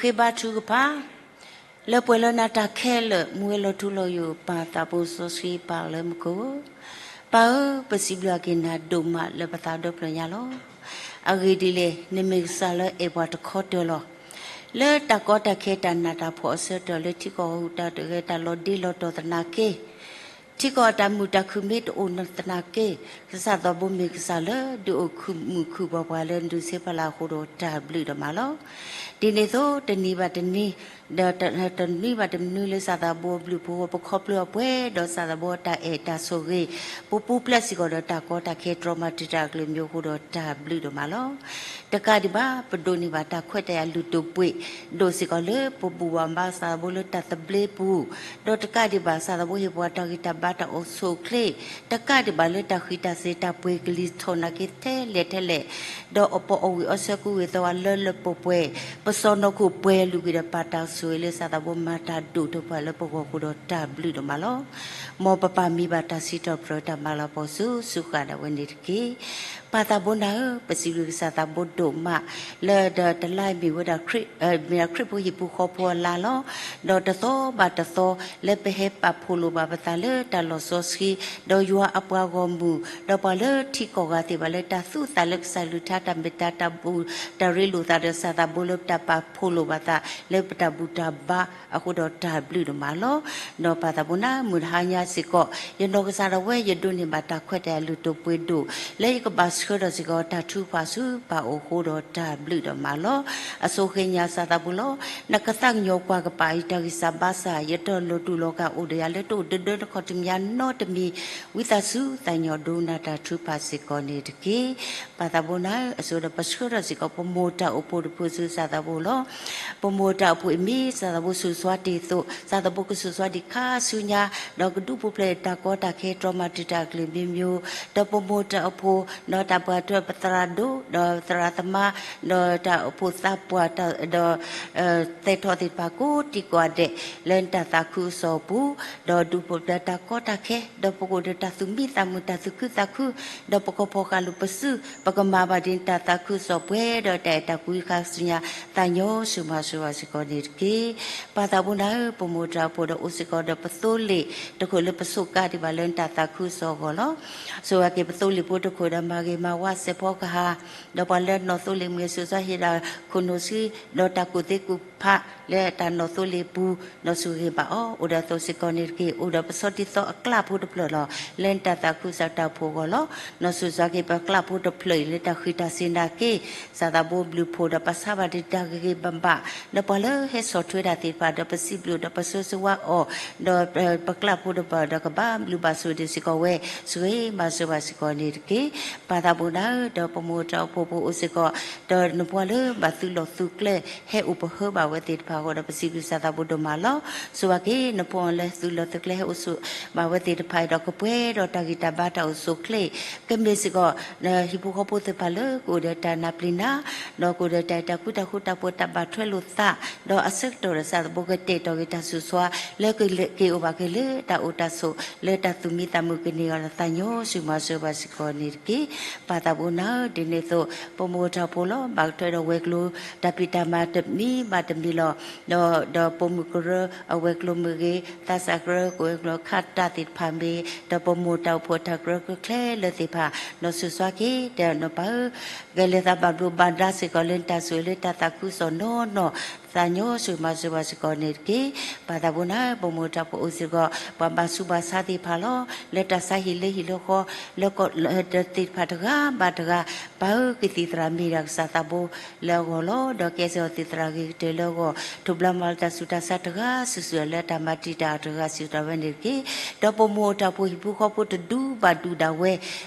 ဃ့ဘါထုကဖၣ်, လၢပှဲၤလၢနၤတၢ်ခဲလၢာ် မူဝဲလီၤထူလီၤယိာ် ပၢ်သးဘိစီဆှံပၢ်လၢမူခိၣ်, ပၢ်ဧၢ, ပစံးဘျုးအက့ၤနၤဒိၣ်မးလၢပသးဒီဖျၢၣ်ညါလီၤ. အဂ့ၢ်ဒ်လဲၣ်, နမ့ၢ်ကစၢ်လၢအဲၣ်ပှၤတခီတၢၤလီၤ. လၢတၢ်ကီတၢ်ခဲတၢ်နးတၢ်ဖှီၣ်အဆၢကတီၢ် လၢထံကီၢ်ဟူးတၢ်တဂ့ၤတၢ်လီၤဒ့လီၤတီၤသနာ်က့ ထံကီၢ်အတၢ်မုာ်တၢ်ခုၣ်မ့ၢ်တအိၣ်သနာ်က့, ကစၢ်သးဘိမ့ၢ်ကစၢ်လၢဒုးအိၣ်မုာ်ခုၣ်ပှၤပှၤလၢဒုးဆ့ပလၢအဃိဒီးတၢ်ဘျုးဒိၣ်မးလီၤ. ဒ်န့ၣ်အသိး တနံၤဘၣ်တနံၤ, ဒီးတနွံဘၣ်တနွံလၢစၢ်သးဘိအဘျုးအဖှိၣ် ပခီဖျိအပှဲၤဒီးစၢ်သးဘိအတၢ်အဲၣ်တၢ်ဆိၣ်ဂ့ၤ, ပပူၤဖျဲးစ့ၢ်ကီးဒီးတၢ်ကီတၢ်ခဲတြီမၤတံာ်တာ်အကလုာ်မံၤအဃိဒီးတၢ်ဘျုးဒိၣ်မးလီၤ. တကးဒံးဘၣ် ပဒိးန့ၢ်ဘၣ်တၢ်ခွဲးတၢ်ယာ်လုၢ်ဒိၣ်ပှ့ၤဒိၣ်စ့ၢ်ကီးလၢပဘူၣ်ဘၣ်ဘါစၢ်သးဘိလၢတၢ်သဘျ့ပူၤ, ဒီးတကးဒံးဘၣ်စၢ်သးဘိဟ့ၣ်ပှၤတၢ်ဂံၢ်တၢ်ဘါတၢ်အိၣ်ဆူၣ်အိၣ်ချ့, တကးဒံးဘၣ်လၢတၢ်ဃံးတၢ်စ့ၤတၢ်ပှ့ၤကလံၤထီၣ်နာ်က့ထဲလဲၣ်ထဲလဲၣ်, ဒီးအပီၣ်အဝံၣ်အီဆၢကူဝံၣ်သီဝါလၢလၢပှဲၤပှဲၤ, ပစီၢ်နီၤခိၣ်ပှဲၤလုာ်ကွံာ်ဒီးပာ်တၢ်ဆိၣ်ဂ့ၤလၢစၢ်သးဘိမၤတၢ်ဒိၣ်ထီၣ်ပှၤလၢပဂီၢ်အဃိဒီးတၢ်ဘျုးဒိၣ်မးလီၤ. မ်ပပာ်မံဘၣ်တၢ်စံးထီၣ်ပတြၢၤတၢ်မၤလၤကပီၤဆူဃာ်ဒၣ်ဝဲန့ၣ်တက့ၢ်. ပၢ်သးဘိနၤဧၢ, ပစံးဘျုးကစၢ်သးဘိဒိၣ်မး, လၢဒီးတလါအံၤမ့ၢ်ဝဲဒၣ် မ့ၢ်ဒၣ်ခရံာ်ဖိဟံၣ်ဖိဃီဖိအလါလီၤ. ဒီးတသီဘၣ်တသီ လၢပဟဲပာ်ဖှိၣ်လိာ်ဘၣ်ပသးလၢတၢ်လီၤစီဆှံ, ဒီးယွၤအပှၤဂီၢ်မုၢ်, ဒီးပှၤလၢထံကီၢ်ဂၤသ့ၣ်တဖၣ်လၢတၢ်သူၣ်သးလၢကစၢ်အကလုၢ်ကထါ တၢ်မ့ၢ်တၢ်တၢ်ဘူၣ်တၢ်ရ့လိာ်သးဒီးစၢ်သးဘိလၢပတၢ်ပာ်ဖှိၣ်လိာ်ဘၣ်သး လၢပတၢ်ဘူၣ်တၢ်ဘါအဃိဒီးတၢ်ဘျုးဒိၣ်မးလီၤ. ဒီးပၢ်သးဘိနၤဧၢ, မုၢ်တဟါညါစ့ၢ်ကီး ယနီၢ်ကစၢ်ဒၣ်ဝဲ ယဒိးန့ၢ်ဘၣ်တၢ်ခွဲးတၢ်ယာ်လုၢ်ဒိၣ်ပှ့ၤဒိၣ် လၢယကဘၣ်ဆှၢထီၣ်စ့ၢ်ကီးတၢ်ထုကဖၣ်ဆူပၢ်အိၣ်အဃိဒီးတၢ်ဘျုးဒိၣ်မးလီၤ. အဆိဃ့ညါစၢ်သးဘိလီၤ. နကသးကညီၤကွၢ်ကပၤအံၤတၢ်ဂံၢ်စၢ်ဘါစၢ် ယတၢ်လီၤတူာ်လီၤကာ်အိၣ်ဒီးယၤ လၢတအိၣ်ဒၢဒၢတခီတမံၤညါနီတမံၤ, ဝံသးစူၤသးကညီၤဒိကနၣ်တၢ်ထုကဖၣ်စ့ၢ်ကီးန့ၣ်တက့ၢ်. ပၢ်သးဘိနၤဧၢ, အဆိဒီးပဆှၢထီၣ်စ့ၢ်ကီး ပမိၢ်တၢ်အိၣ်ဖှိၣ်တဖုဆူစၢ်သးဘိလီၤ. ပမိၢ်တၢ်အိၣ်ဖှိၣ်အံၤမ့ၢ်စၢ်သးဘိစူၢ်စွါတ့ၢ်အသိး စၢ်သးဘိကစူၢ်စွါဒံးခါဆူညါ, ဒီးကဒုးပူၤဖျဲးတၢ်ကီတၢ်ခဲတြီမၤတံာ်တာ်အကလုၢ်မံၤမံၤ, ဒီးပမိၢ်တၢ်အိၣ်ဖှိၣ် ဒီးတၢ်ပှၤတၢၢ်ပသရၣ်ဒိၣ် ဒီးသရၣ်သမါ ဒီးတၢ်အိၣ်ဖှိၣ်သးပှၢ် ဒီး သဲထီၣ်သ့ၣ်တဖၣ်ကိးတံၢ်ကိးဂၤဒဲး လၢနတၢ်သးခုကစီၣ်အပူၤ, ဒီးဒုးပူၤဖျဲးတၢ်ကီတၢ်ခဲ ဒီးပကအိၣ်ဒီးတၢ်သူၣ်မံသးမုာ် တၢ်သူၣ်ခုသးခု, ဒီးပကဖီၣ်ဃာ်လိာ်ပစု ပကမၤဘၣ်ဒ်နတၢ်သးခုကစီၣ်ပှဲၤဒီးတၢ်အဲၣ်တၢ်ကွံခါဆူညါ, သးကညီၤဆူမၤစၢၤဘၣ်စ့ၢ်ကီးန့ၣ်တက့ၢ်. ပၢ်သးဘိနၤဧၢ, ပမိၢ်တၢ်အိၣ်ဖှိၣ်ဒီးအိၣ်စ့ၢ်ကီးဒီးပသိလ့ၣ်တခိၣ်လၢပဆိးကါဒံးဘၣ်လၢနတၢ်သးခုကစီၣ်အဂီၢ်လီၤ. ဆိၣ်ဂ့ၤက့ၤပသိလ့ၣ်ဖိတခိၣ်ဒီးမၤဂ့ၤမၤဝါစဲးဖီကဟၣ်, ဒီးပှၤလၢနီၢ်သိလ့ၣ်မ့ၢ်ဂ့ၤ စူၢ်စီဟ့ၣ်ဒၣ်ခိၣ်နူာ်ဆှံ ဒီးတၢ်ကူၣ်သ့ကူၣ်ဖးလၢတၢ်နီၢ်သိလ့ၣ်ပူၤ, နီၢ်ဆိၣ်ဂ့ၤဘၣ်အီၤ အိၣ်ဒီးအသိးစ့ၢ်ကီးန့ၣ်တက့ၢ်. အိၣ်ဒီးပဆီဒံသီအကျၢ်ဖိတဖျၢၣ်လီၤ. လၢနတၢ်သးခုကစီၣ်တၢ်အိၣ်ဖှိၣ်အဂီၢ်လီၤ. နီၢ်စူၢ်စီၤက့ၤပကျၢ်ဖိတဖျၢၣ်အံၤလၢတၢ်ဃံးတၢ်စ့ၤနာ်က့ စၢ်သးဘိဘျုးဖှိၣ်ဒီးပဆါဘၣ်ဒံးတၢ်ဂ့ၤဂ့ၤဘၣ်ဘၣ်, ဒီးပှၤလၢဟဲဆီၣ်ထွဲတၢ်သ့ၣ်တဖၣ် ဒီးပစံးဘျုးဒီးပဆၢဂ့ၤဆၢဝါအီၤ, ဒီးပကျၢ်ဖိတဖၣ်ဒီးကဘၣ်ဘျုးဘၣ်ဆိၣ်ဂ့ၤစ့ၢ်ကီးဝဲ, ဆိၣ်ဂ့ၤမၤစၢၤဘၣ်စ့ၢ်ကီးန့ၣ်တက့ၢ်. ပၢ်သးဘိနၤဧၢ, ဒီးပမိၢ်တၢ်အိၣ်ဖှိၣ်ဖိအိၣ်စ့ၢ်ကီး, ဒီးနပှၤလၢဘၣ်သုးလီၢ်သုးကျဲ ဟဲအိၣ်ပဟၢဘၣ်ဝဲသ့ၣ်တဖၣ်အဂီၢ်ဒီး ပစံးဘျုးစၢ်သးဘိဒိၣ်မးလီၤ. ဆိၣ်ဂ့ၤက့ၤနဖိလၢသုးလီၢ်သုးကျဲဟဲအိၣ်ဆိးဘၣ်ဝဲသ့ၣ်တဖၣ်အံၤဒီး ကပှဲၤဒီးတၢ်ဂံၢ်တၢ်ဘါတၢ်အိၣ်ဆူၣ်အိၣ်ချ့, ကမ့ၢ်စ့ၢ်ကီး ဟံၣ်ဖိဃီဖိသ့ၣ်တဖၣ်လၢကအိၣ်ဒီးတၢ်နၢ်ပျံၤနၤ, ဒီးကအိၣ်ဒီးတၢ်အဲၣ်တၢ်ကွံတၢ်ဃူတၢ်ဖိးတၢ်ဘၣ်ထွဲလိာ်သး, ဒီးအဆၢကတီၢ်ဒီးစၢ်သးဘိကတဲာ်ကတီၤက့ၤတၢ်ဆူးစွါ လၢကက့ၤအိၣ်ဘၣ်က့ၤလၢတၢ်အိၣ်တၢ်ဆိး လၢတၢ်သူၣ်မံသးမုာ်ကန့ၢ်အီၤဒီး သးကညီၤဆူမၤစၢၤဘၣ်စ့ၢ်ကီးန့ၣ်တက့ၢ်. ပၢ်သးဘိနၤဧၢ, ဒ်န့ၣ်အသိး ပမိၢ်တၢ်အိၣ်ဖှိၣ်လီၤ ဘၣ်ကထွဲဒီးဝဲၤကျိၤတၢ်ဖံးတၢ်မၤတမံၤဘၣ်တမံၤလီၤ. ဒီး ဒီးပိာ်မုၣ်ကရၢအဝဲၤကျိၤမ့ၢ်ဂ့ၤ, သးစၢ်ကရၢကဝဲၤကျိၤခးတၢ်သ့ၣ်တဖၣ်မ့ၢ်, ဒီးပမိၢ်တၢ်အိၣ်ဖှိၣ်တၢ်ကရၢကရိခဲလၢာ်သ့ၣ်တဖၣ် နီၢ်စူၢ်စွါက့ၤ ဒီးနီၢ်ပၢ်ဧၢ ကလဲၤသးဘၣ်ဘျိးဘၣ်ဒါစ့ၢ်ကီးလၢနတၢ်ဆိၣ်ဂ့ၤလၢတၢ်သးခုကစီၣ်နီၢ်နီၢ်, သးကညီၤဆူမၤစၢၤဘၣ်စ့ၢ်ကီးန့ၣ်တက့ၢ်. ပၢ်သးဘိနၤဧၢ, ပမိၢ်တၢ်အိၣ်ဖှိၣ်အိၣ်စ့ၢ်ကီး ပှၤဘၣ်ဆူးဘၣ်ဆါသ့ၣ်တဖၣ်လီၤ. လၢတၢ်ဆါဟံၣ်လၢဟံၣ်လၢဃီ လၢကီၢ်လၢသ့ၣ်တဖၣ် တဂၤဘၣ်တဂၤ, ပၢ်ဧၢ ကသံၣ်သရၣ်မ့ၢ်ဒၣ်ကစၢ်သးဘိလၢအဂီၢ်လီၤ. ဒီးကဲစ့ၢ်ကီးသံၣ်သရၣ်ဂ့ၤကတၢၢ်လၢအဂီၢ်, ထိၣ်ဘျါမၤလၢတၢ်ဆူးတၢ်ဆါတဂၤစုာ်စုာ်လၢတၢ်မၤတံာ်တာ်တဂၤစုာ်တၢ်ဝဲန့ၣ်တက့ၢ်. ဒီးပမိၢ်တၢ်အိၣ်ဖှိၣ်ဟံၣ်ဖိဃီဖိတဒူဘၣ်ဒူဒၣ်ဝဲ,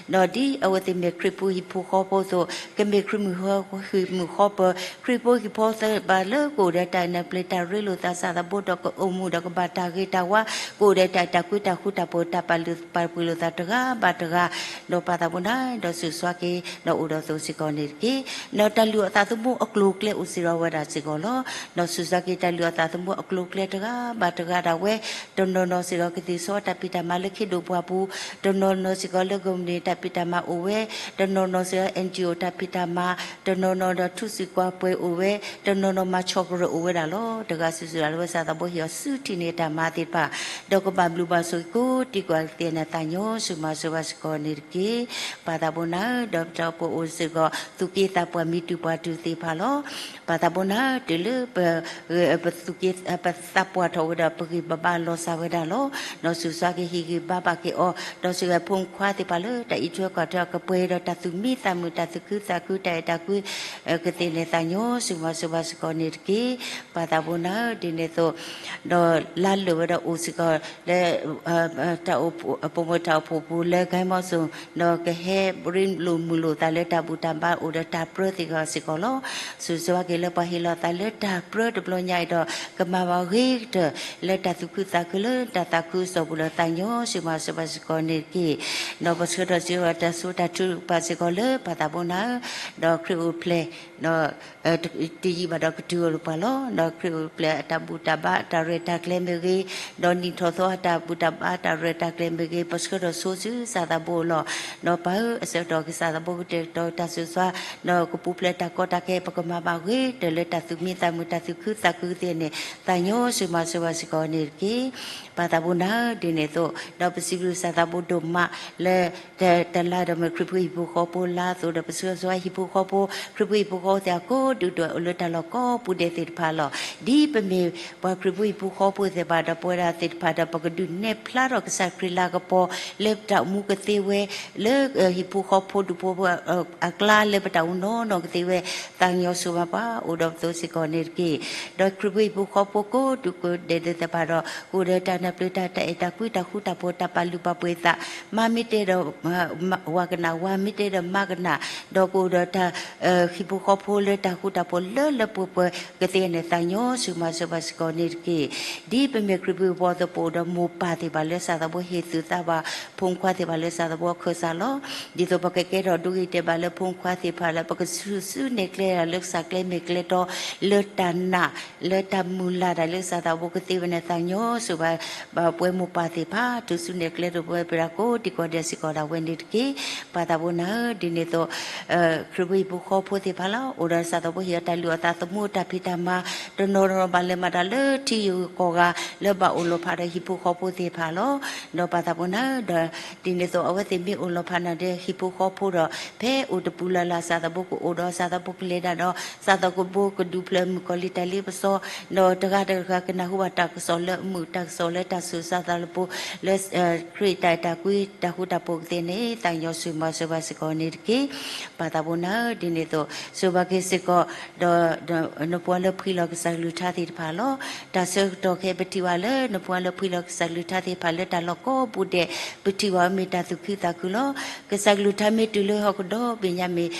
ဒီးဒ်အဝဲသ့ၣ်မ့ၢ်ခရံာ်ဖိဟံၣ်ဖိဃီဖိအသိး, ကမ့ၢ်ခရံာ်မုၣ်ဟံၣ်မုၣ်ဃီပၢၤ, ခရံာ်ဖိဟံၣ်ဖိသ့ၣ်တဖၣ်လၢကအိၣ်ဒီးတၢ်နၢ်ပျံၤတၢ်ရ့လိာ်သး စၢ်သးဘိဒီးကအိၣ်မူဒီးကဘၣ်တၢ်ဂ့ၤတၢ်ဝါ, ကအိၣ်ဒီးတၢ်အဲၣ်တၢ်ကွံတၢ်ဃူတၢ်ဖိး တၢ်ပာ်လုၢ်ပာ်ပှ့ၤလိာ်သးတဂၤဘၣ်တဂၤ, ဒီးပၢ်သးဘိနၤ ဒီးစူၢ်စွါက့ၤ ဒီးအိၣ်ဒီးသိးစ့ၢ်ကီးန့ၣ်တက့ၢ်. ဒီးတၢ်လုၢ်အီၣ်သးသမူအကျိၤအကျဲအိၣ်စ့ၢ်ကီးဝဲဒၣ်စ့ၢ်ကီးလီၤ. ဒီးစူၢ်စွါက့ၤတၢ်လုၢ်အီၣ်သးသမူအကျိၤအကျဲတဂၤဘၣ်တဂၤဒၣ်ဝဲ, တနီၤနီၤစ့ၢ်ကီး ကသံၣ်စီတၢ်ဖံးတၢ်မၤလၢခ့ဒိၣ်ပှၢ်ပူၤ, တနီၤနီၤစ့ၢ်ကီးလၢကမၤန့ၢ်တၢ်ဖံးတၢ်မၤအိၣ်ဝဲ, တနီၤနီၤစ့ၢ်ကီး NGO တၢ်ဖံးတၢ်မၤ, တနီၤနီၤဒီးထူးစုကွၢ်ပှဲၤအိၣ်ဝဲ, တနီၤနီၤမၤဆီၣ်ကရၢ အိၣ်ဝဲဒၣ်လီၤ. တဂၤစုာ်စုာ်တၢ်လၢဝဲ စၢ်သးဘိဟ့ၣ်အီၤစုထံၣ်န့ၢ်တၢ်မၤသ့ၣ်တဖၣ်, ဒီးကဘၣ်ဘျုးဘၣ်ဆိၣ်ဂ့ၤကိးတံၢ်ကိးဂၤဒဲးသ့ၣ်န့ၣ် သးညီစူၤမၤစၢၤဘၣ်စ့ၢ်ကီးန့ၣ်တက့ၢ်. ပၢ်သးဘိနၤဧၢ, ဒီးပတၢ်အိၣ်ဖှိၣ်အိၣ်စ့ၢ်ကီး သူၣ်က့သးပှၢ်မံၤတုၤပှၢ်တုၤသ့ၣ်တဖၣ်လီၤ. ပၢ်သးဘိနၤဧၢ, တုၤလၢပ ပသူၣ်က့ ပသးပှၢ်ထီၣ်ဝဲဒီး ပဂံၢ်ပဘါလီၤစၢ်ဝဲဒၣ်လီၤ. ဒီးစူၢ်စ့ၢ်ကီးဟ့ၣ်ဂံၢ်ဘါဘၣ်က့ၤအီၤ, ဒီးစူၢ်က့ၤဖိမုၣ်ခွါသ့ၣ်တဖၣ်လၢတၢ်အံးထွဲကွၢ်ထွဲအကပှဲၤဒီး တၢ်သူၣ်မံသးမုာ် တၢ်သူၣ်ခုသးခု တၢ်အဲၣ်တၢ်ကွံ ကသ့ၣ်န့ၣ် သးညီစူၤမၤစၢၤဘၣ်စ့ၢ်ကီးန့ၣ်တက့ၢ်. ပၢ်သးဘိနၤဧၢ, ဒ်န့ၣ်အသိး ဒီးလါလၢာ်ဝဲဒီးအိၣ်စ့ၢ်ကီးလၢ တၢ်အိၣ် ပိာ်မုၣ်တၢ်အိၣ်ဖှိၣ်ပူၤလၢ ကဲမီစိၤ ဒီးကဟဲရ့လိာ်မုာ်လိာ်သးလၢတၢ်ဘူၣ်တၢ်ဘါအိၣ်ဒီးတၢ်ပြၢသ့ၣ်တဖၣ်စ့ၢ်ကီးလီၤ. စူၢ်စ့ၢ်ကီးက့ၤလၢပှၤဟ့ၣ်လီၤသးလၢတၢ်ပြၢတဘျီညါအံၤဒီး ကမၤဘၣ်ဂ့ၤကတၢၢ်လၢတၢ်သူၣ်ခုသးခုလၢတၢ်သးခုကစီၣ်ပူၤဒီး သးညီစူၤမၤစၢၤဘၣ်စ့ၢ်ကီးန့ၣ်တက့ၢ်. ဒီးပဆှၢထီၣ်စ့ၢ်ကီးတၢ်စိတၢ်ထုကဖၣ်စ့ၢ်ကီးလၢပၢ်သးဘိနၤဧၢ, ဒီးခရံာ်အိၣ်ဖျဲၣ် ဒီး တယံာ်ဘၣ်ဒီးကတုၤအိၣ်လၢပှၤလီၤ. ဒီးခရံာ်အိၣ်ဖျဲၣ်အတၢ်ဘူၣ်တၢ်ဘါအတၢ်ရဲၣ်တၢ်ကျဲၤမ့ၢ်ဂ့ၤ, ဒီးနံၣ်ထီၣ်သီအတၢ်ဘူၣ်တၢ်ဘါအတၢ်ရဲၣ်တၢ်ကျဲၤမ့ၢ်ဂ့ၤ, ပဆှၢထီၣ်ဆိဆူစၢ်သးဘိအလီၢ်, ဒီးပၢ်ဧၢ အဆၢကတီၢ်ကစၢ်သးဘိကတဲာ်ကတီၤတၢ်စိၤဆှါ, ဒီးကပူၤဖျဲးတၢ်ကီတၢ်ခဲ ပကမၤဘၣ်ဂ့ၤကတၢၢ်လၢတၢ်သူၣ်မံသးမုာ် တၢ်သူၣ်ခုသးခုသ့ၣ်န့ၣ် သးညီစူၤမၤစၢၤဘၣ်စ့ၢ်ကီးန့ၣ်တက့ၢ်. ပၢ်သးဘိနၤဧၢ, ဒ်န့ၣ်အသိး ဒီးပစံးဘျုးစၢ်သးဘိဒိၣ်မးလၢ တလါဒီးမ့ၢ်ခရံာ်ဖိဟံၣ်ဖိဃီဖိလါအသိးဒီး ပဆှၢဆိဟံၣ်ဖိဃီဖိ ခရံာ်ဖိဟံၣ်ဖိဃီဖိသ့ၣ်အကိးဒူၣ်ဒွဲၣ် အိၣ်လၢတၢ်လီၢ်ကိးပူၤဒဲးသ့ၣ်တဖၣ်လီၤ. ဒ်ပမ့ၢ်ပှၤခရံာ်ဖိဟံၣ်ဖိဃီဖိသ့ၣ်တဖၣ်ဒီး ပဝဲဒၣ်သ့ၣ်တဖၣ်ဒီး ပကဒုးနဲၣ်ဖျါထီၣ်ကစၢ်ခရံာ်လၤကပီၤ လၢပတၢ်အိၣ်မူကသ့ဝဲ လၢဟံၣ်ဖိဃီဖိဒူၣ်ဖိအကျါလၢပတၢ်အိၣ်နီၢ်နီၢ်ကသ့ဝဲ သးညီစူၤမၤပှၤအိၣ်ဒီးပသိးစ့ၢ်ကီးန့ၣ်တက့ၢ်. ဒီးခရံာ်ဖိဟံၣ်ဖိဃီဖိကိးဒူၣ်ကိးဒဲးသ့ၣ်တဖၣ်ဒီး ကအိၣ်ဒီးတၢ်နၢ်ပျၢၤတၢ် တၢ်အဲၣ်တၢ်ကွံ တၢ်ဃူတၢ်ဖိး တၢ်ပာ်လုၢ်ပာ်ပှ့ၤသး မါမ့ၢ်တဲဒီး ဝၤကနၣ် ဝၤမ့ၢ်တဲဒီးမါကနၣ်, ဒီးကအိၣ်ဒီးတၢ် ဟံၣ်ဖိဃီဖိလၢတၢ်ဃူတၢ်ဖိးလၢလၢပှဲၤပှဲၤကသ့န့ၣ် သးညီစူၤမၤစၢၤဘၣ်စ့ၢ်ကီးန့ၣ်တက့ၢ်. ဒ်ပမ့ၢ်ခရံာ်ဖိဟံၣ်ဖိဃီဖိအသိး ပအိၣ်ဒီးမိၢ်ပၢ်သ့ၣ်တဖၣ်လၢစၢ်သးဘိဟ့ၣ်သုးသးဘၣ် ဖိမုၣ်ခွါသ့ၣ်တဖၣ်လၢစၢ်သးဘိအခၢၣ်စးလီၤ. ဒ်သိးပကကဲထီၣ်ဒိဂ့ၤတဲာ်ဘၣ်လၢဖိမုၣ်ခွါသ့ၣ်တဖၣ်လၢ ပကဆူၣ်ဆူၣ်န့ၢ်ကျဲတၢ်လၢကစၢ်ကျဲမ့ၢ်ကျဲတီ လၢတၢ်နာ် လၢတၢ်မုၢ်လၢ်တၢ်လၢစၢ်သးဘိကသ့ဝဲန့ၣ် သးညီစူၤဘၣ် ပှဲၤမိၢ်ပၢ်သ့ၣ်တဖၣ် တုၤဆူန့ၢ်ကျဲတပှဲၤပှဲၤဒၣ်ကိးဒံကိးဒဲးစ့ၢ်ကီးဒၣ်ဝဲန့ၣ်တက့ၢ်. ပၢ်သးဘိနၤဧၢ, ဒ်န့ၣ်အသိး ခရံာ်ဖိဟံၣ်ဖိဃီဖိသ့ၣ်တဖၣ်လီၤ အိၣ်ဒီးစၢ်သးဘိဟ့ၣ်အီၤတၢ်လုၢ်အီၣ်သးသမူအတၢ်ဖံးတၢ်မၤ တနီၤနီၤဘၣ်လဲၤမၤတၢ်လၢထံယုၢ်ကီၢ်ဂၤ လၢဘၣ်အိၣ်လီၤဖးဒီးဟံၣ်ဖိဃီဖိသ့ၣ်တဖၣ်လီၤ. ဒီးပၢ်သးဘိနၤဧၢ, ဒီး ဒ်န့ၣ်အသိး အဝဲသ့ၣ်မ့ၢ်အိၣ်လီၤဖးနၤဒီးဟံၣ်ဖိဃီဖိဒီး ဖဲအိၣ်တပူၤလၢ်လၢ် စၢ်သးဘိကအိၣ်ဒီး စၢ်သးဘိကလဲၤဒၣ်ဒီး စၢ်သးဘိကဒုးဖျၢၣ်မုၣ်ကီၤလံၤတၢ်လ့ပစီ ဒီးတဂၤတဂၤကနၢ်ဟူဘၣ်တၢ်ကစီၣ်လၢအမုာ် တၢ်ကစီၣ်လၢတၢ်ဆူး စၢ်သးဘိလၢ ခရံာ်တၢ်အဲၣ်တၢ်ကွံ တၢ်ဃူတၢ်ဖိးကသ့န့ၣ် သးညီစူၤမၤစၢၤဘၣ်စ့ၢ်ကီးန့ၣ်တက့ၢ်. ပၢ်သးဘိနၤဧၢ, ဒ်န့ၣ်အသိး စူၤဘၣ်က့ၤစ့ၢ်ကီး ဒီး နပှၤလၢဖှံလီၤကစၢ်ကလုၢ်ကထါသ့ၣ်တဖၣ်လီၤ. တၢ်ဆၢကတီၢ်ခဲအံၤ ပထံၣ်ဘၣ်လၢ နပှၤလၢဖှံလီၤကစၢ်ကလုၢ်ကထါသ့ၣ်တဖၣ်လၢတၢ်လီၢ်ကိးပူၤဒဲး ပထံၣ်ဘၣ်ဝဲမ့ၢ်တၢ်သူၣ်ခုသးခုလီၤ. ကစၢ်ကလုၢ်ကထါမ့ၢ်တုၤလၢဟီၣ်ခိၣ်ဒီဘ့ၣ်ညါမ့ၢ်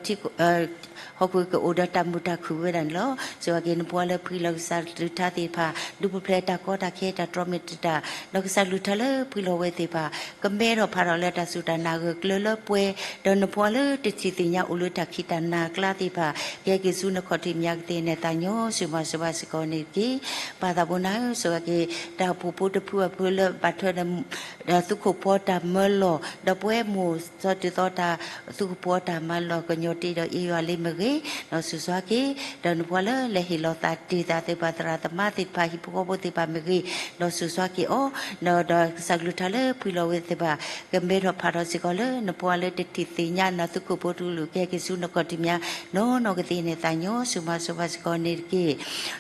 ဒီးထံ ဟီၣ်ခိၣ်ကအိၣ်ဒီးတၢ်မုာ်တၢ်ခုၣ်ဝဲဒၣ်န့ၣ်လီၤ. စူၤဘၣ်က့ၤနပှၤလၢဖှံလီၤကစၢ်ကလုၢ်ကထါသ့ၣ်တဖၣ် ဒုးပူၤဖျဲးတၢ်ကီတၢ်ခဲတၢ်တြီမ့ၢ်တၢ် ဒီးကစၢ်ကလုၢ်ကထါလၢဖှံလီၤဝဲသ့ၣ်တဖၣ် ကမဲထီၣ်ဖးထီၣ်လၢတၢ်စူၢ်တၢ်နာ်ဂၢၢ်ကျၢၤလၢပှဲၤ ဒီးနပှၤလၢတထံၣ်သ့ၣ်ညါအိၣ်လၢတၢ်ခံးတၢ်နၤအကျါသ့ၣ်တဖၣ် ကဟဲက့ၤဆူနခီၣ်ထံးမဲာ်ညါကသ့န့ၣ် သးညီစူၤမၤစၢၤဘၣ်စ့ၢ်ကီးန့ၣ်တက့ၢ်. ပၢ်သးဘိနၤဧၢ, စူၤဘၣ်က့ၤ တၢ်အိၣ်ဖှိၣ်ဖိတဖုအဖုလၢဘၣ်ထွဲဒီး ဒီးသူခိၣ်ဖီတၢ်မၢလီၤ ဒီးပဝဲမိၢ်စီၤတုၤသီတၢ် သူခိၣ်ဖီတၢ်မၢလီၤကညီၤတ့ၢ်ဒီးအ့ၣ်ယွၤလံမ့ၢ်ဂ့ၤ, ဒီးစူၤစွါက့ၤ ဒီးနပှၤလၢလဲၤဟ့ၣ်လီၤသးတ့ၢ်သးသ့ၣ်တဖၣ် သရၣ်သမါသ့ၣ်တဖၣ် ဟံၣ်ဖိဃီဖိသ့ၣ်တဖၣ်မ့ၢ်ဂ့ၤ, ဒီးစူၤစွါက့ၤအီၤ ဒီးကစၢ်ကလုၢ်ကထါလၢဖှံလီၤဝဲသ့ၣ်တဖၣ် ကမဲထီၣ်ဖးထီၣ်စ့ၢ်ကီးလၢ နပှၤလၢတထံၣ်သ့ၣ်ညါနၤ သူခိၣ်ဖိတကလုာ် ကဟဲက့ၤဆူနခီၣ်ထံးမဲာ်ညါ နီၢ်နီၢ်ကသ့န့ၣ် သးညီစူၤမၤစၢၤဘၣ်စ့ၢ်ကီးန့ၣ်တက့ၢ်.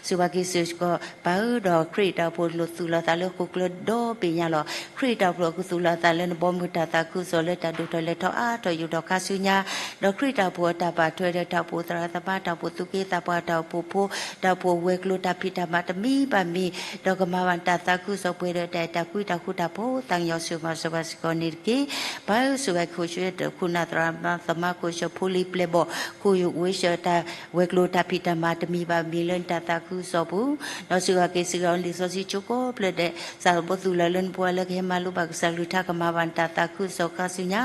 စူၤဘၣ်က့ၤစ့ၢ်ကီး ပၢ်ဧၢ, ဒီးခရံာ်တၢ်အိၣ်ဖှိၣ်လိာ်သူၣ်လီၤသးလၢဟီၣ်ခိၣ်ချၢဒီဘ့ၣ်ညါလီၤ. ခရံာ်တၢ်အိၣ်ဖှိၣ်ကသူၣ်လီၤသးလၢနဘီမုၢ်တၢ်သးခုကစီၣ်လၢတၢ်ဒိၣ်ထီၣ်လဲၤထီၣ်အါထီၣ် ယူာ်ထီၣ်ခါဆူညါ, ဒီးခရံာ်တၢ်အိၣ်ဖှိၣ်အတၢ်ဘၣ်ထွဲဒီး တၢ်အိၣ်ဖှိၣ်သရၣ်သမါ တၢ်အိၣ်ဖှိၣ်သူၣ်က့သးပှၢ် တၢ်အိၣ်ဖှိၣ်ဖိ တၢ်အိၣ်ဖှိၣ်ဝဲၤကျိၤတၢ်ဖံးတၢ်မၤတမံၤဘၣ်မံၤ, ဒီးကမၤဘၣ်တၢ်သးခုကစီၣ်ပှဲၤဒီးတၢ်အဲၣ်တၢ်ကွံတၢ်ဃူတၢ်ဖိး သးညီစူၤမၤစၢၤဘၣ်စ့ၢ်ကီးန့ၣ်တက့ၢ်. ပၢ်ဧၢ, စူၤဘၣ်က့ၤခိၣ်ဆူၣ်တခိၣ်နၢ်သရၣ်သမါ ခိၣ်ဆူၣ်ဖိလံၤပျဲၢ်ဘီၣ် ခိၣ်ယိၣ်ဝ့ၡၢၣ်တၢ် ဝဲၤကျိၤတၢ်ဖံးတၢ်မၤတမံၤဘၣ်မံၤလၢနတၢ်သးခုကစီၣ်ပူၤ, ဒီးစူၤဘၣ်က့ၤစ့ၢ်ကီးလံာ်စီဆှံကၠိကိးဖျၢၣ်ဒဲး စၢ်သးဘိသူၣ်လီၤလၢနပှၤလၢကဟဲမၤလိဘၣ်ကစၢ်ကလုၢ်ကထါ ကမၤဘၣ်နတၢ်သးခုကစီၣ်ခါဆူညါ,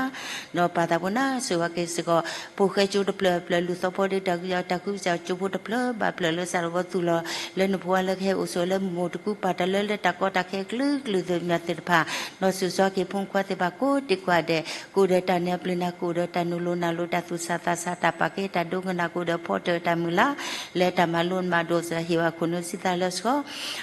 ဒီးပၢ်သးဘိနၤ စူၤဘၣ်က့ၤစ့ၢ်ကီး ဖိၣ်ဃဲကၠိတဖျၢၣ်ဖျၢၣ် လူၤသီ ဒီးပှၤလၢအအိၣ်လၢတၢ်ကူၣ်ဘၣ်ကူၣ်သ့ဒီးတၢ်ကူၣ်ဘၣ်ကူၣ်သ့အကၠိဖိတဖျၢၣ်ဘၣ်ဖျၢၣ်လၢစးထီၣ်ဘီသူၣ်လီၤ လၢနဖိဝဲလၢကဟဲအိၣ်ဆိးလၢမိၢ်တကူပာ်တၢ်လၢလၢတၢ်ကီတၢ်ခဲကလုာ်ကလုာ်သ့ၣ်မသ့ၣ်တဖၣ်, ဒီးစူၢ်စီၤက့ၤဖိခွါသ့ၣ်တဖၣ်ကိးဒံကိးဂၤဒဲး ကအိၣ်ဒီးတၢ်နၢအပျ့ၤနၢ် ကအိၣ်ဒီးတၢ်နုာ်လီၤနၢ်လီၤ တၢ်သူၣ်ဆးသးဆး တၢ်ပာ်ကဲတၢ်ဒိကနၣ် ကအိၣ်ဒီးဖီတၢၣ်တၢ်မုၢ်လၢ် လၢတၢ်မၤလိမၤဒိးစၢၤဟ့ၣ်ဝဲခိၣ်နူာ်စံးသးလၢစှီၤ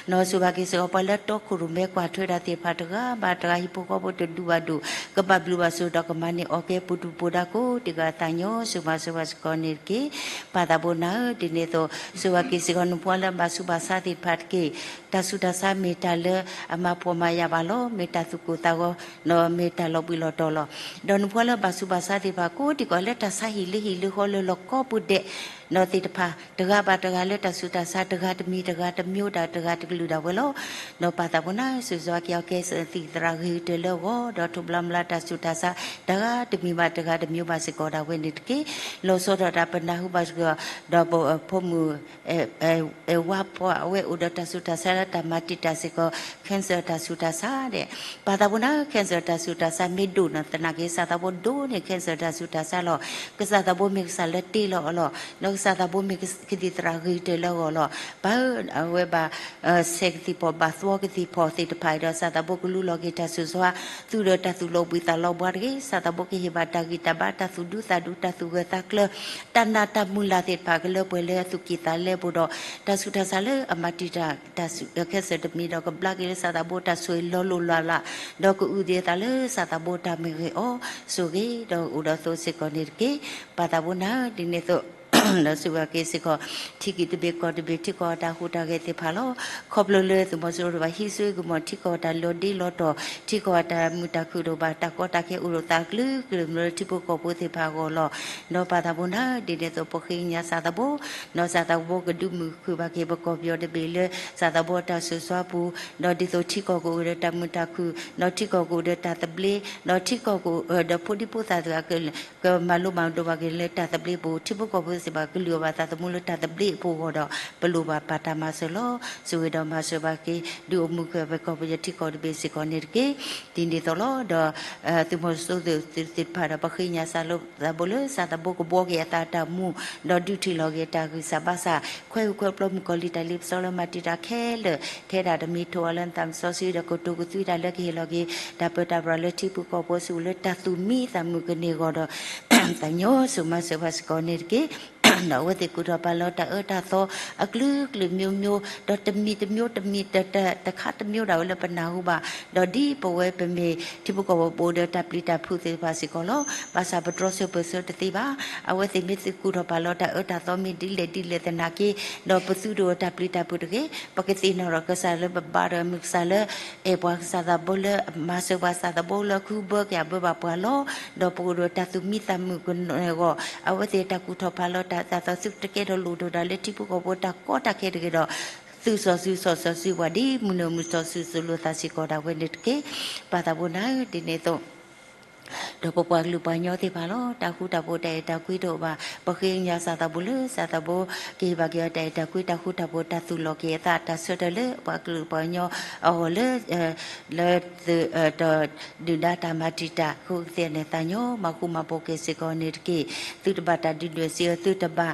နီၢ်စူၢ်ဘၣ်က့ၤစ့ၢ်ကီးပှၤလၢတီခိၣ်ရိၣ်မဲကွၢ်ထွဲတၢ်သ့ၣ်တဖၣ်တဂၤဘၣ်တဂၤ ဟံၣ်ဖိဃီဖိတဒူၣ်ဘၣ်ဒူၣ် ကဘၣ်ဘျုးဘၣ်ဆိၣ်ဒီးကမၤန့ၢ်အီၣ်ကဲပူၤဒူၣ်ပူၤဒါကိးဒံကိးဂၤ သးညီစူၢ်မၤစၢၤဘၣ်စ့ၢ်ကီးန့ၣ်တက့ၢ်. ပၢ်သးဘိနၢ်ဧၢ, ဒ်န့ၣ်အသိး စူၢ်ဘၣ်က့ၤစ့ၢ်ကီးနဖိလၢဘၣ်ဆူးဘၣ်ဆါသ့ၣ်တဖၣ်တက့ၢ်. တၢ်ဆူးတၢ်ဆါမ့ၢ်တၢ်လၢအမၤဖှီၣ်မၤယာ်ဘၣ်လီၤ. မ့ၢ်တၢ်သူၣ်ကိၢ်သးဂီၤ ဒီးမ့ၢ်တၢ်လီၤဘှံးလီၤတီၤလီၤ. ဒီးနဖိလၢဘၣ်ဆူးဘၣ်ဆါသ့ၣ်တဖၣ်ကိးဒံကိးဂၤလၢတၢ်ဆါဟံၣ်လၢဟံၣ်လၢဃီလၢလီၢ်ကိးပူၤဒဲး ဒီးသ့ၣ်တဖၣ် တဂၤဘၣ်တဂၤလၢတၢ်ဆူးတၢ်ဆါ တဂၤတမံၤတဂၤတမျိုး တၢ်တဂၤတကလုာ်ဒၣ်ဝဲလီၤ. ဒီးပၢ်သးဘိနၢ်ဧၢ, စူၢ်စီၤက့ၤအီၤကဲစၢးသံၣ်သရၣ်ဂ့ၤကတၢၢ်လၢအဂီၢ် ဒီးထိးဘျီမလါတၢ်ဆူးတၢ်ဆါ တဂၤတမံၤဘၣ်တဂၤတမျိုးဘၣ်စ့ၢ်ကီးဒၣ်ဝဲန့ၣ်တက့ၢ်. လီၤဆီဒၣ်တၢ်ပနၢ်ဟူဘၣ်စ့ၢ်ကီး ဒီးပဖိမုၣ် အဲၣ်ဝါဖီအဝဲအိၣ်ဒီးတၢ်ဆူးတၢ်ဆါလၢတၢ်မၤတံာ်တာ်စ့ၢ်ကီး cancer တၢ်ဆူးတၢ်ဆါဒဲး. ပၢ်သးဘိနၢ်ဧၢ, cancer တၢ်ဆူးတၢ်ဆါမ့ၢ်ဒိၣ်နီၢ်သနာ်က့ ကစၢ်သးဘိဒိၣ်န့ၢ် cancer တၢ်ဆူးတၢ်ဆါလီၤ. ကစၢ်သးဘိမ့ၢ်ကစၢ်လၢတ့လီၤအီၤလီၤ. ဒီးကစၢ်သးဘိမ့ၢ်ကသံၣ်သရၣ်ဂ့ၤကတၢၢ်လၢအဂီၢ်လီၤ. ပၢ်ဧၢ, အဝဲဘၣ် ဆဲးကသံၣ်ဖီၣ် ဘၣ်သီကသံၣ်ဖီၣ်သ့ၣ်တဖၣ်အံၤဒီး ကစၢ်သးဘိကလူလီၤက့ၤတၢ်ဆူးတၢ်ဆါ သုးဒီးတၢ်သူၣ်လီၤဘှံးသးလီၤဘှါတဂ့ၤ. ကစၢ်သးဘိကဟ့ၣ်ဘၣ်တၢ်ဂံၢ်တၢ်ဘါ တၢ်သူၣ်ဒူသးဒူ တၢ်သူၣ်ဂၢၢ်သးကျၢၤ တၢ်နာ်တၢ်မုၢ်လၢ်သ့ၣ်တဖၣ်ကလၢပှဲၤလၢအသူၣ်ကံၢ်သးလဲပူၤဒီး တၢ်ဆူးတၢ်ဆါလၢအမၤတံာ်တာ်တၢ်ဆူး cancer တမံၤဒီး ကဘျါက့ၤလၢကစၢ်သးဘိတၢ်ဆိၣ်ဂ့ၤလီၤလိၢ်လီၤလး ဒီးကအုၣ်သ့ၣ်အသးလၢကစၢ်သးဘိတၢ်မ့ၢ်ဂ့ၤအီၤ ဆိၣ်ဂ့ၤဒီးအိၣ်ဒီးသိးစ့ၢ်ကီးန့ၣ်တက့ၢ်. ပၢ်သးဘိနၢ်ဧၢ, ဒ်န့ၣ်အသိး ဒီးစူၢ်ဘၣ်က့ၤစ့ၢ်ကီး ထံကံၢ်တဘ့ၣ်ကီၢ်တဘ့ၣ် ထံကီၢ်အတၢ်ဟူးတၢ်ဂဲၤသ့ၣ်တဖၣ်လီၤ. ခီဖျိလၢသုးမီၤစိရိၤဘၣ်ဟံးစုကမီၤ ထံကီၢ်အတၢ်လီၤဒ့လီၤတီၤ ထံကီၢ်အတၢ်မုာ်တၢ်ခုၣ်ဒိၣ်ဘၣ် တၢ်ကီတၢ်ခဲအိၣ်ဒီးသးကလုာ်ကလုာ်လၢထံဖိကီၢ်ဖိသ့ၣ်တဖၣ်အဂီၢ်လီၤ. ဒီးပၢ်သးဘိနၢ်ဧၢ, ဒ်န့ၣ်အသိး ပဃ့ကညးကစၢ်သးဘိ ဒီးကစၢ်သးဘိကဒုးမုာ်ကခုၣ်ဘၣ်က့ၤ ပကီၢ်ပယီၤတဘ့ၣ်လၢကစၢ်သးဘိတၢ်ဆိၣ်ဂ့ၤပူၤ, ဒီးဒ်သိးထံကီၢ်ကအိၣ်ဒီးတၢ်မုာ်တၢ်ခုၣ်, ဒီးထံကီၢ်ကအိၣ်ဒီးတၢ်သဘျ့, ဒီးထံကီၢ်ကအိၣ်ဒီးဖိဒံဖိသၣ်သ့ၣ်တဖၣ် ကမၤလိမၤဒိးဘၣ်က့ၤလၢတၢ်သဘျ့ပူၤ, ထံဖိကီၢ်ဖိစ့ၢ်ကီး ကလုၢ်အီၣ်ဘၣ်သးသမူလၢတၢ်သဘျ့အပူၤအဂီၢ်ဒီး ပလိၣ်ဘၣ်ပာ်တၢ်မၤစၢၤလီၤ. ဆိၣ်ဂ့ၤဒီးမၤစၢၤဘၣ်က့ၤ ဒုးအိၣ်မုာ်က့ၤပကီၢ်ပယီၤထံကီၢ်တဘ့ၣ်စ့ၢ်ကီးန့ၣ်တက့ၢ်. ဒ်န့ၣ်အသိးလီၤ. ဒီး သုးမီၤစိရိၤသ့ၣ်တဖၣ်ဒီး ပဃ့ကညးကစၢ်သးဘိလၢ ကစၢ်သးဘိကဘှီက့ၤအသးတၢ်မူ ဒီးဒုးထံၣ်လီၤက့ၤတၢ်ဂံၢ်စၢ်ဘါစၢ် ခွဲးဟူးခွဲးပျီမုၣ်ကီၤလံၤတၢ်လ့ပစီလၢမၤတံာ်တာ်ခဲလၢာ် ထဲဒၣ်တမံၤ ထိၣ်အီၤလၢနသးစီဆှံဒီး ကတိၤကသွံတၢ်လၢကဟ့ၣ်လီၤက့ၤ တၢ်ပၢတၢ်ပြးလၢထံပူၤကီၢ်ပူၤ စူၢ်လၢတၢ်သူၣ်မံသးမုာ်ကန့ၢ်အဂီၢ်ဒီး သးညီစူၢ်မၤစၢၤဘၣ်စ့ၢ်ကီးန့ၣ်တက့ၢ်. ဒီးအဝဲသ့ၣ်ကူၣ်ထီၣ်ပာ်လီၤတၢ်အၢတၢ်သီ အကလုာ်ကလုာ်မျိုးမျိုး ဒီးတမံၤတမျိုးတမံၤ တခါတမျိုးဒၣ်ဝဲလၢပနၢ်ဟူဘၣ်, ဒီးဒ်ပဝဲပမ့ၢ်ထံဖိကီၢ်ဖိပအိၣ်ဒီးတၢ်ပျံၤတၢ်ဖုးသ့ၣ်တဖၣ်စ့ၢ်ကီးလီၤ. ဘၣ်ဆၣ်ပတြီဆၢပၢၢ်ဆၢတသ့ဘၣ်. အဝဲသ့ၣ်မ့ၢ်သ့ၣ်ကူၣ်ထီၣ်ပာ်လီၤတၢ်အၢတၢ်သီမ့ၢ်ဒ်လဲၣ်ဒ်လဲၣ်သနာ်က့ ဒီးပသုတအိၣ်တၢ်ပျံၤတၢ်ဖုးတဂ့ၤ. ပကသ့ၣ်နီၣ်ထီၣ်ကစၢ်လၢပဘါဒီးမုၢ်ကစၢ်လၢ အဲၣ်ပှၤကစၢ်သးဘိလၢ မၤစၢၤပှၤကစၢ်သးဘိလၢကဟုဘၢက့ၤအဘၢဘၣ်ပှၤလီၤ. ဒီးပကအိၣ်ဒီးတၢ်သူၣ်မံသးမုာ်ကန့ၢ်အဂီၢ် အဝဲသ့ၣ်တၢ်ကူၣ်ထီၣ်ပာ်လီၤတၢ်အၢတၢ်သီ သုတကဲထီၣ်လိၣ်ထီၣ်တၢ်လၢထံဖိကီၢ်ဖိတၢ်ကီတၢ်ခဲတဂ့ၤဒီး သုးစီၤစုၤစီၤစီၤစုၤပှၤဒ်မုၢ်နုာ်မုၢ်စီၤစုၤစိၤလိာ်သးစ့ၢ်ကီးဒၣ်ဝဲန့ၣ်တက့ၢ်. ပၢ်သးဘိနၢ်ဧၢ, ဒ်န့ၣ်အသိး ဒီးပပှၤကလုာ်ပှၤကညီသ့ၣ်တဖၣ်လီၤ. တၢ်ဃူတၢ်ဖိးတၢ်အဲၣ်တၢ်ကွံတအိၣ်ဘၣ်. ပဃ့ကညးကစၢ်သးဘိလၢ ကစၢ်သးဘိကဟ့ၣ်ဘၣ်က့ၤအီၤတၢ်အဲၣ်တၢ်ကွံ တၢ်ဃူတၢ်ဖိး တၢ်သူၣ်လီၤက့ၤအသး တၢ်ဆၢထၢၣ်လၢပှၤကလုာ်ပှၤကညီအဂီၢ်လၢ လၢသုး ဒီးဒုၣ်ဒါတၢ်မၤတံာ်တာ် ဃုာ်ကသ့ၣ်န့ၣ် သးညီမၤဃူမၤဖိးက့ၤစ့ၢ်ကီးန့ၣ်တက့ၢ်. သုတဘၣ်တၢ်ဒုၣ်ဒွဲၣ်စ့ၢ်ကီး သုတဘၣ်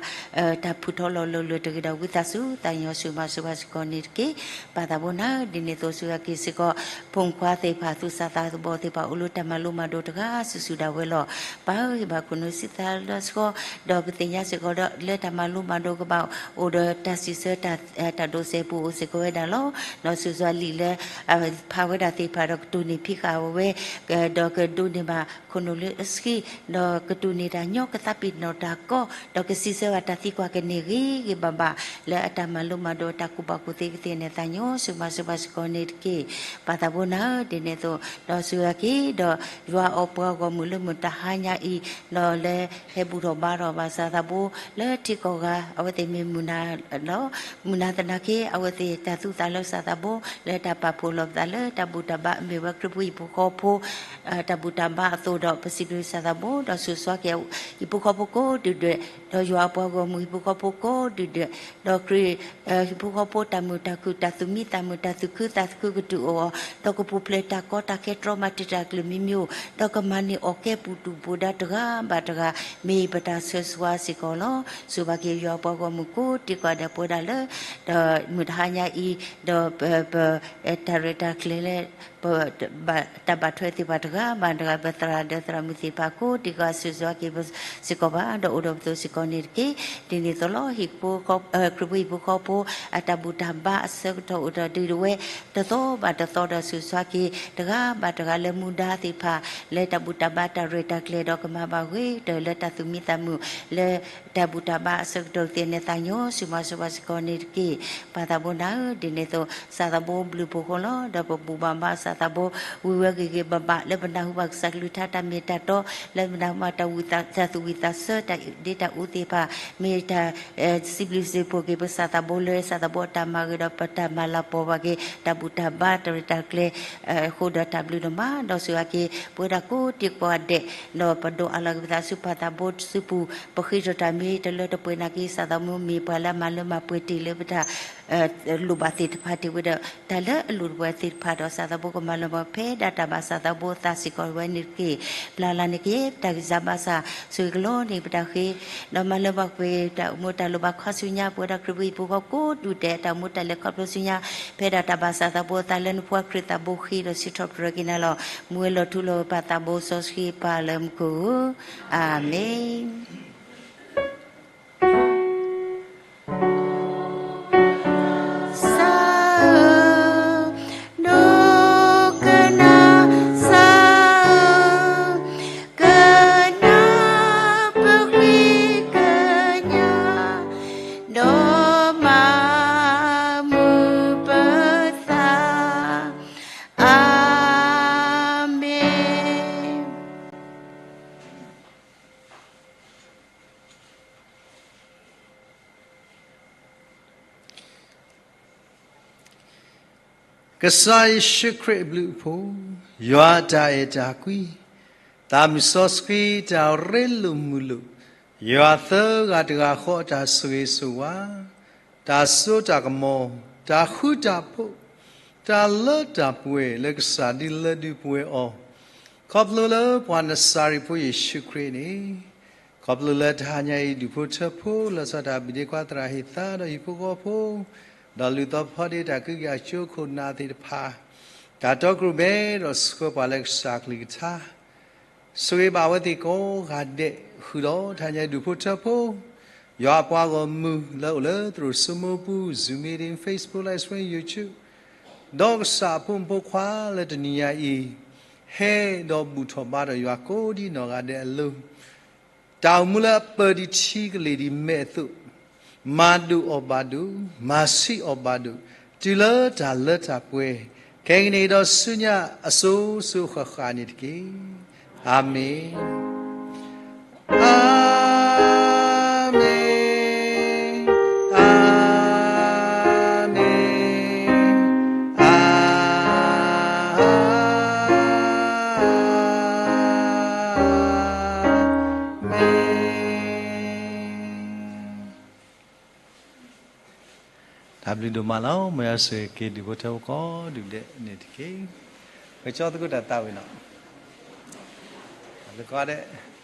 တၢ်ဖုထီလီၤလၢာ်လၢာ်တဂ့ၤဒီး ဝံသးစူၤ သးညီစူၢ်မၤစၢၤဘၣ်စ့ၢ်ကီးန့ၣ်တက့ၢ်. ပၢ်သးဘိနၢ်ဧၢ, ဒ်န့ၣ်အသိးစူၢ်က့ၤစ့ၢ်ကီး ဖိမုၣ်ခွါသ့ၣ်တဖၣ် သူၣ်စၢ်သးဘီၣ်သ့ၣ်တဖၣ် အိၣ်လၢတၢ်မၤလိမၤဒိးတဂၤစုာ်စုာ်ဒၣ်ဝဲလီၤ. ပၢ်ဧၢ, ဟ့ၣ်ဘၣ်ခိၣ်နူာ်စံးသးလၢစှီၤ ဒီးပသ့ၣ်ညါစ့ၢ်ကီးဒီး လၢတၢ်မၤလိမၤဒိးကဘၣ်အိၣ်ဒီးတၢ်စံးဆၢ တၢ်ဒိးစဲးပူၤအိၣ်စ့ၢ်ကီးဝဲဒၣ်လီၤ. ဒီးစူၢ်စွါလံာ်လၢ ဖးဝဲဒၣ်သ့ၣ်တဖၣ်ဒီးကတိၤန့ၢ်ဖံးဃာ်ဝဲ ဒီးကဒိးန့ၢ်ဘၣ်ခိၣ်နူာ်လၢအဆှံ ဒီးကတိၤန့ၢ်တၢ်ညီ ကသးပ့ၤနီၣ်တၢ်ကီ ဒီးကစံးဆၢဘၣ်တၢ်သံကွၢ်ကန့ၢ်ဂ့ၤဂ့ၤဘၣ်ဘၣ် လၢအတၢ်မၤလိမၤဒိးတၢ်ကူၣ်ဘၣ်ကူၣ်သ့ကသ့ၣ်န့ၣ် သးညီစူၢ်မၤစၢၤဘၣ်စ့ၢ်ကီးန့ၣ်တက့ၢ်. ပၢ်သးဘိနၢ်ဧၢ, ဒ်န့ၣ်အသိး ဒီးစူၢ်က့ၤဒီး ယွၤအီၣ်ပှၤဂီၢ်မုၢ်လၢမုၢ်တဟါညါအံၤ ဒီးလၢဟဲဘူၣ်ထီၣ်ဘါထီၣ်ဘၣ်ကစၢ်သးဘိ လၢထံကီၢ်ဂၤ အဝဲသ့ၣ်မ့ၢ်မုၢ်နၤလီၤ. မုၢ်နၤသနာ်က့ အဝဲသ့ၣ်တၢ်သူၣ်သးလၢကစၢ်သးဘိ လၢတၢ်ပာ်ဖှိၣ်လီၤပသးလၢတၢ်ဘူၣ်တၢ်ဘါ မ့ၢ်ဝဲခရံာ်ဖိဟံၣ်ဖိဃီဖိ တၢ်ဘူၣ်တၢ်ဘါအသိးဒီး ပစံးဘျုးကစၢ်သးဘိ ဒီးစူၢ်စွါက့ၤဟံၣ်ဖိဃီဖိကိးဒူၣ်ဒွဲၣ် ဒီးယွၤအပှၤဂီၢ်မုၢ်ဟံၣ်ဖိဃီဖိကိးဒူၣ်ဒွဲၣ် ဒီးခရံာ် ဟံၣ်ဖိဃီဖိတၢ်မုာ်တၢ်ခုၣ် တၢ်သူၣ်မံသးမုာ် တၢ်သူၣ်ခုသးခုကတုၤအိၣ်အီၤ ဒီးကပူၤဖျဲးတၢ်ကီတၢ်ခဲတြီမၤတံာ်တာ်ကလုာ်မံၤမံၤဧိၤ ဒီးက မၤန့ၢ်အီၣ်ကဲပူၤတူၢ်ပူၤဒါတဂၤဘၣ်တဂၤ မ့ၢ်ပတၢ်ဆၢဂ့ၤဆၢဝါစ့ၢ်ကီးလီၤ. စူၢ်ဘၣ်က့ၤယွၤပှၤဂီၢ်မုၢ်ကိးဒံကိးဂၤဒဲး ပဝဲဒၣ်လၢ ဒီးမုၢ်တဟါညါအံၤ ဒီးပ ပ တၢ်ရဲၣ်တၢ်ကျဲၤလၢ ပ တၢ်ဘၣ်ထွဲသ့ၣ်တဖၣ်တဂၤဘၣ်တဂၤ ပသရၣ်ဒီးသရၣ်မုၣ်သ့ၣ်တဖၣ်ကိးဒံကိးဂၤ ဆၢဂ့ၤဆၢဝါက့ၤပစ့ၢ်ကီးဘၣ် ဒီးအိၣ်ဒီးပသးစ့ၢ်ကီးန့ၣ်တက့ၢ်. ဒ်န့ၣ်အသိးလီၤ ဟံၣ်ဖိ ခရံာ်ဖိဟံၣ်ဖိဃီဖိ အတၢ်ဘူၣ်တၢ်ဘါအဆၢကတီၢ်အိၣ်ဒီးဒုးဒဝဲ တသီဘၣ်တသီဒီးဆူၣ်ဆါက့ၤ တဂၤဘၣ်တဂၤလၢမူဒါသ့ၣ်တဖၣ် လၢတၢ်ဘူၣ်တၢ်ဘါတၢ်ရဲၣ်တၢ်ကျဲၤဒီးကမၤဘၣ်ဂ့ၤ ဒီးလၢတၢ်သူၣ်မံသးမုာ် လၢတၢ်ဘူၣ်တၢ်ဘါအဆၢကတီၢ်သ့ၣ်န့ၣ် သးညီဆူၣ်မးစၢၤပှၤစ့ၢ်ကီးန့ၣ်တက့ၢ်. ပၢ်သးဘိနၤဧၢ, ဒ်န့ၣ်အသိး စၢ်သးဘိဘျုးဖှိၣ်ဃီလီၤ. ဒီးပဘူၣ်ဘၣ်ဘါစၢ်သးဘိ ဝံၤဝဲဂ့ၤဂ့ၤဘၣ်ဘၣ် လၢပနၢ်ဟူဘၣ်ကစၢ်ကလုၢ်ကထါတၢ်မ့ၢ်တၢ်တီ လၢပနၢ်ဟူဘၣ်တၢ်ဝံသး တၢ်သူၣ်ဝံၣ်သးဆၢ တၢ်အ့ၣ်ဒ့တၢ်အူသ့ၣ်တဖၣ် မ့ၢ်တၢ် စံးဘျုးစံးဖှိၣ်က့ၤပစၢ်သးဘိလၢ စၢ်သးဘိအတၢ်မၤဂ့ၤဒီးပတၢ်မၤလၤကပီၤဘၣ်က့ၤ တၢ်ဘူၣ်တၢ်ဘါတၢ်ရဲၣ်တၢ်ကျဲၤ အဃိဒီးတၢ်ဘျုးဒိၣ်မး ဒီးစူၢ်က့ၤ ပဝဲဒၣ်ကိးဒံကိးဂၤဒဲး ဒီးပဒိးအးလီၤက့ၤပသးဆူပၢ်သးဘိစုပူၤ ပဃ့ထီၣ်တၢ်မ့ၢ်တလၢတပှဲၤနာ်က့ စၢ်သးဘိမ့ၢ်ပှၤလၢအမၤလၢမၤပှဲၤတ့ၢ်လၢပတၢ် လိၣ်ဘၣ်သ့ၣ်တဖၣ်တ့ၢ်ဝဲဒီး တၢ်လၢအလိၣ်တပှဲၤသ့ၣ်တဖၣ်ဒီး စၢ်သးဘိကမၤလၢမၤပှဲၤဖဲဒၣ်တၢ်ဘၣ်စၢ်သးဘိအသးစ့ၢ်ကီးဝဲန့ၣ်တက့ၢ်. ပျၢ်လၢ်န့ၣ်က့ၤ ပတၢ်ဂံၢ်စၢ်ဘါစၢ် ဆိၣ်ဂ့ၤကလီန့ၣ် ပတၢ်ဃ့ ဒီးမၤလၢမၤပှဲၤ တၢ်အိၣ်မူတၢ်လိၣ်ဘၣ်ခီဆူညါ ပဝဲဒၣ်ခရံာ်ဖိဟံၣ်ဖိဃီကိးဒူၣ်ဒဲး တၢ်အိၣ်မူတၢ်လဲၤခီဖျိဆူညါ ဖဲဒၣ်တၢ်ဘၣ်စၢ်သးဘိအသးလၢနဖိခွါခရံာ်သးဘိဃ့ဒီးစံးထီၣ်ပတြၢၤက့ၤနၤလီၤ. မူဝဲလီၤထူလီၤပၢ်သးဘိစီဆှံပၢ်လၢမူခိၣ်ဧၢ, အၤမ့ၣ်. စၢဧၢ, ဒိကနၣ်စၢဧၢ, ကနၢ်ပဃ့ကညး, ဒီးမၤမုာ်ပသး, အၤမ့ၣ်. ကစၢ်ယ့ၣ်ၡူးခရံာ်အဘျုးအဖှိၣ်, ယွၤအတၢ်အဲၣ်တၢ်ကွံ, သးမုၢ်စီဆှံတၢ်ရ့လိာ်မုာ်လိာ်, ယွၤသၢဂၤတဂၤဃီအတၢ်ဆိၣ်ဂ့ၤဆိၣ်ဝါ, တၢ်စိတၢ်ကမီၤ, တၢ်ဃူတၢ်ဖိး, တၢ်လၢတၢ်ပှဲၤလၢကစၢ်ဒုးလၢဒုးပှဲၤအီၤ, ခီဖျိလၢပှၤနစၤရ့းဖိယ့ၣ်ၡူးခရံာ်န့ၣ် ခီဖျိလၢတဟါညါအံၤ ဒူၣ်ဖိထၢဖိ လီၤဆီဒၣ်တၢ်ဘၣ်ဒ့ခွါသရၣ်ဟ့ၣ်သါဒီးဟံၣ်ဖိဃီဖိ, ဒီးလုၢ်သီဖီဒ့တၢ်ကဟုကယာ်အကၠိခိၣ်နၢ်သ့ၣ်တဖၣ်, တၢ်တီကရူၢ်မဲဒီးဆှၢပှၤလၢကစၢ်ကလုၢ်ကထါ, ဆိၣ်ဂ့ၤဘၣ်အဝဲသ့ၣ်ကိးဂၤဒဲးဃုာ်ဒီး တဟါညါအံၤဒူၣ်ဖိထၢဖိ, ယွၤအပှၤဂီၢ်မုၢ်လၢအိၣ်လၢသရိာ်စိမိပူၤ, Zoom meeting, Facebook Live Stream, YouTube, ဒီးကစၢ်အဖိမုၣ်ဖိခွါလၢတနံၤညါအံၤ ဟဲဒီးဘူၣ်ထီၣ်ဘါထီၣ်ယွၤကိးဒံနီၢ်ဂၤဒဲးအလိၤ, တၢ်အိၣ်မူလၢအပၢၢ်ဒံးထံကလ့ၢ်ဒံးမဲာ်အသိး, မၤဒိၣ်အီၣ်ဘၣ်ဒိၣ်, မၤဆံးအီၣ်ဘၣ်ဒိၣ်, တုၤလၢတၢ်လၢတၢ်ပှဲၤ, ခဲကနံၣ်အံၤဒီးဆူညါအစိၤစိၤဃၣ်ဃၣ်န့ၣ်တက့ၢ်. အၤမ့ၣ်, အၤမ့ၣ်, အၤမ့ၣ်, အၤ မ့ၣ်. တၢ်ဘျုးဒိၣ်မးလီၤ. မ်ယွၤဆိၣ်ဂ့ၤက့ၤဒူၣ်ဖိထၢဖိကိးဒူၣ်ဒဲးန့ၣ်တက့ၢ်. ပကကၠီသကိးတၢ်သးဝံၣ်နီၤ, တၢ်ဘျုးကိးဂၤဒဲး.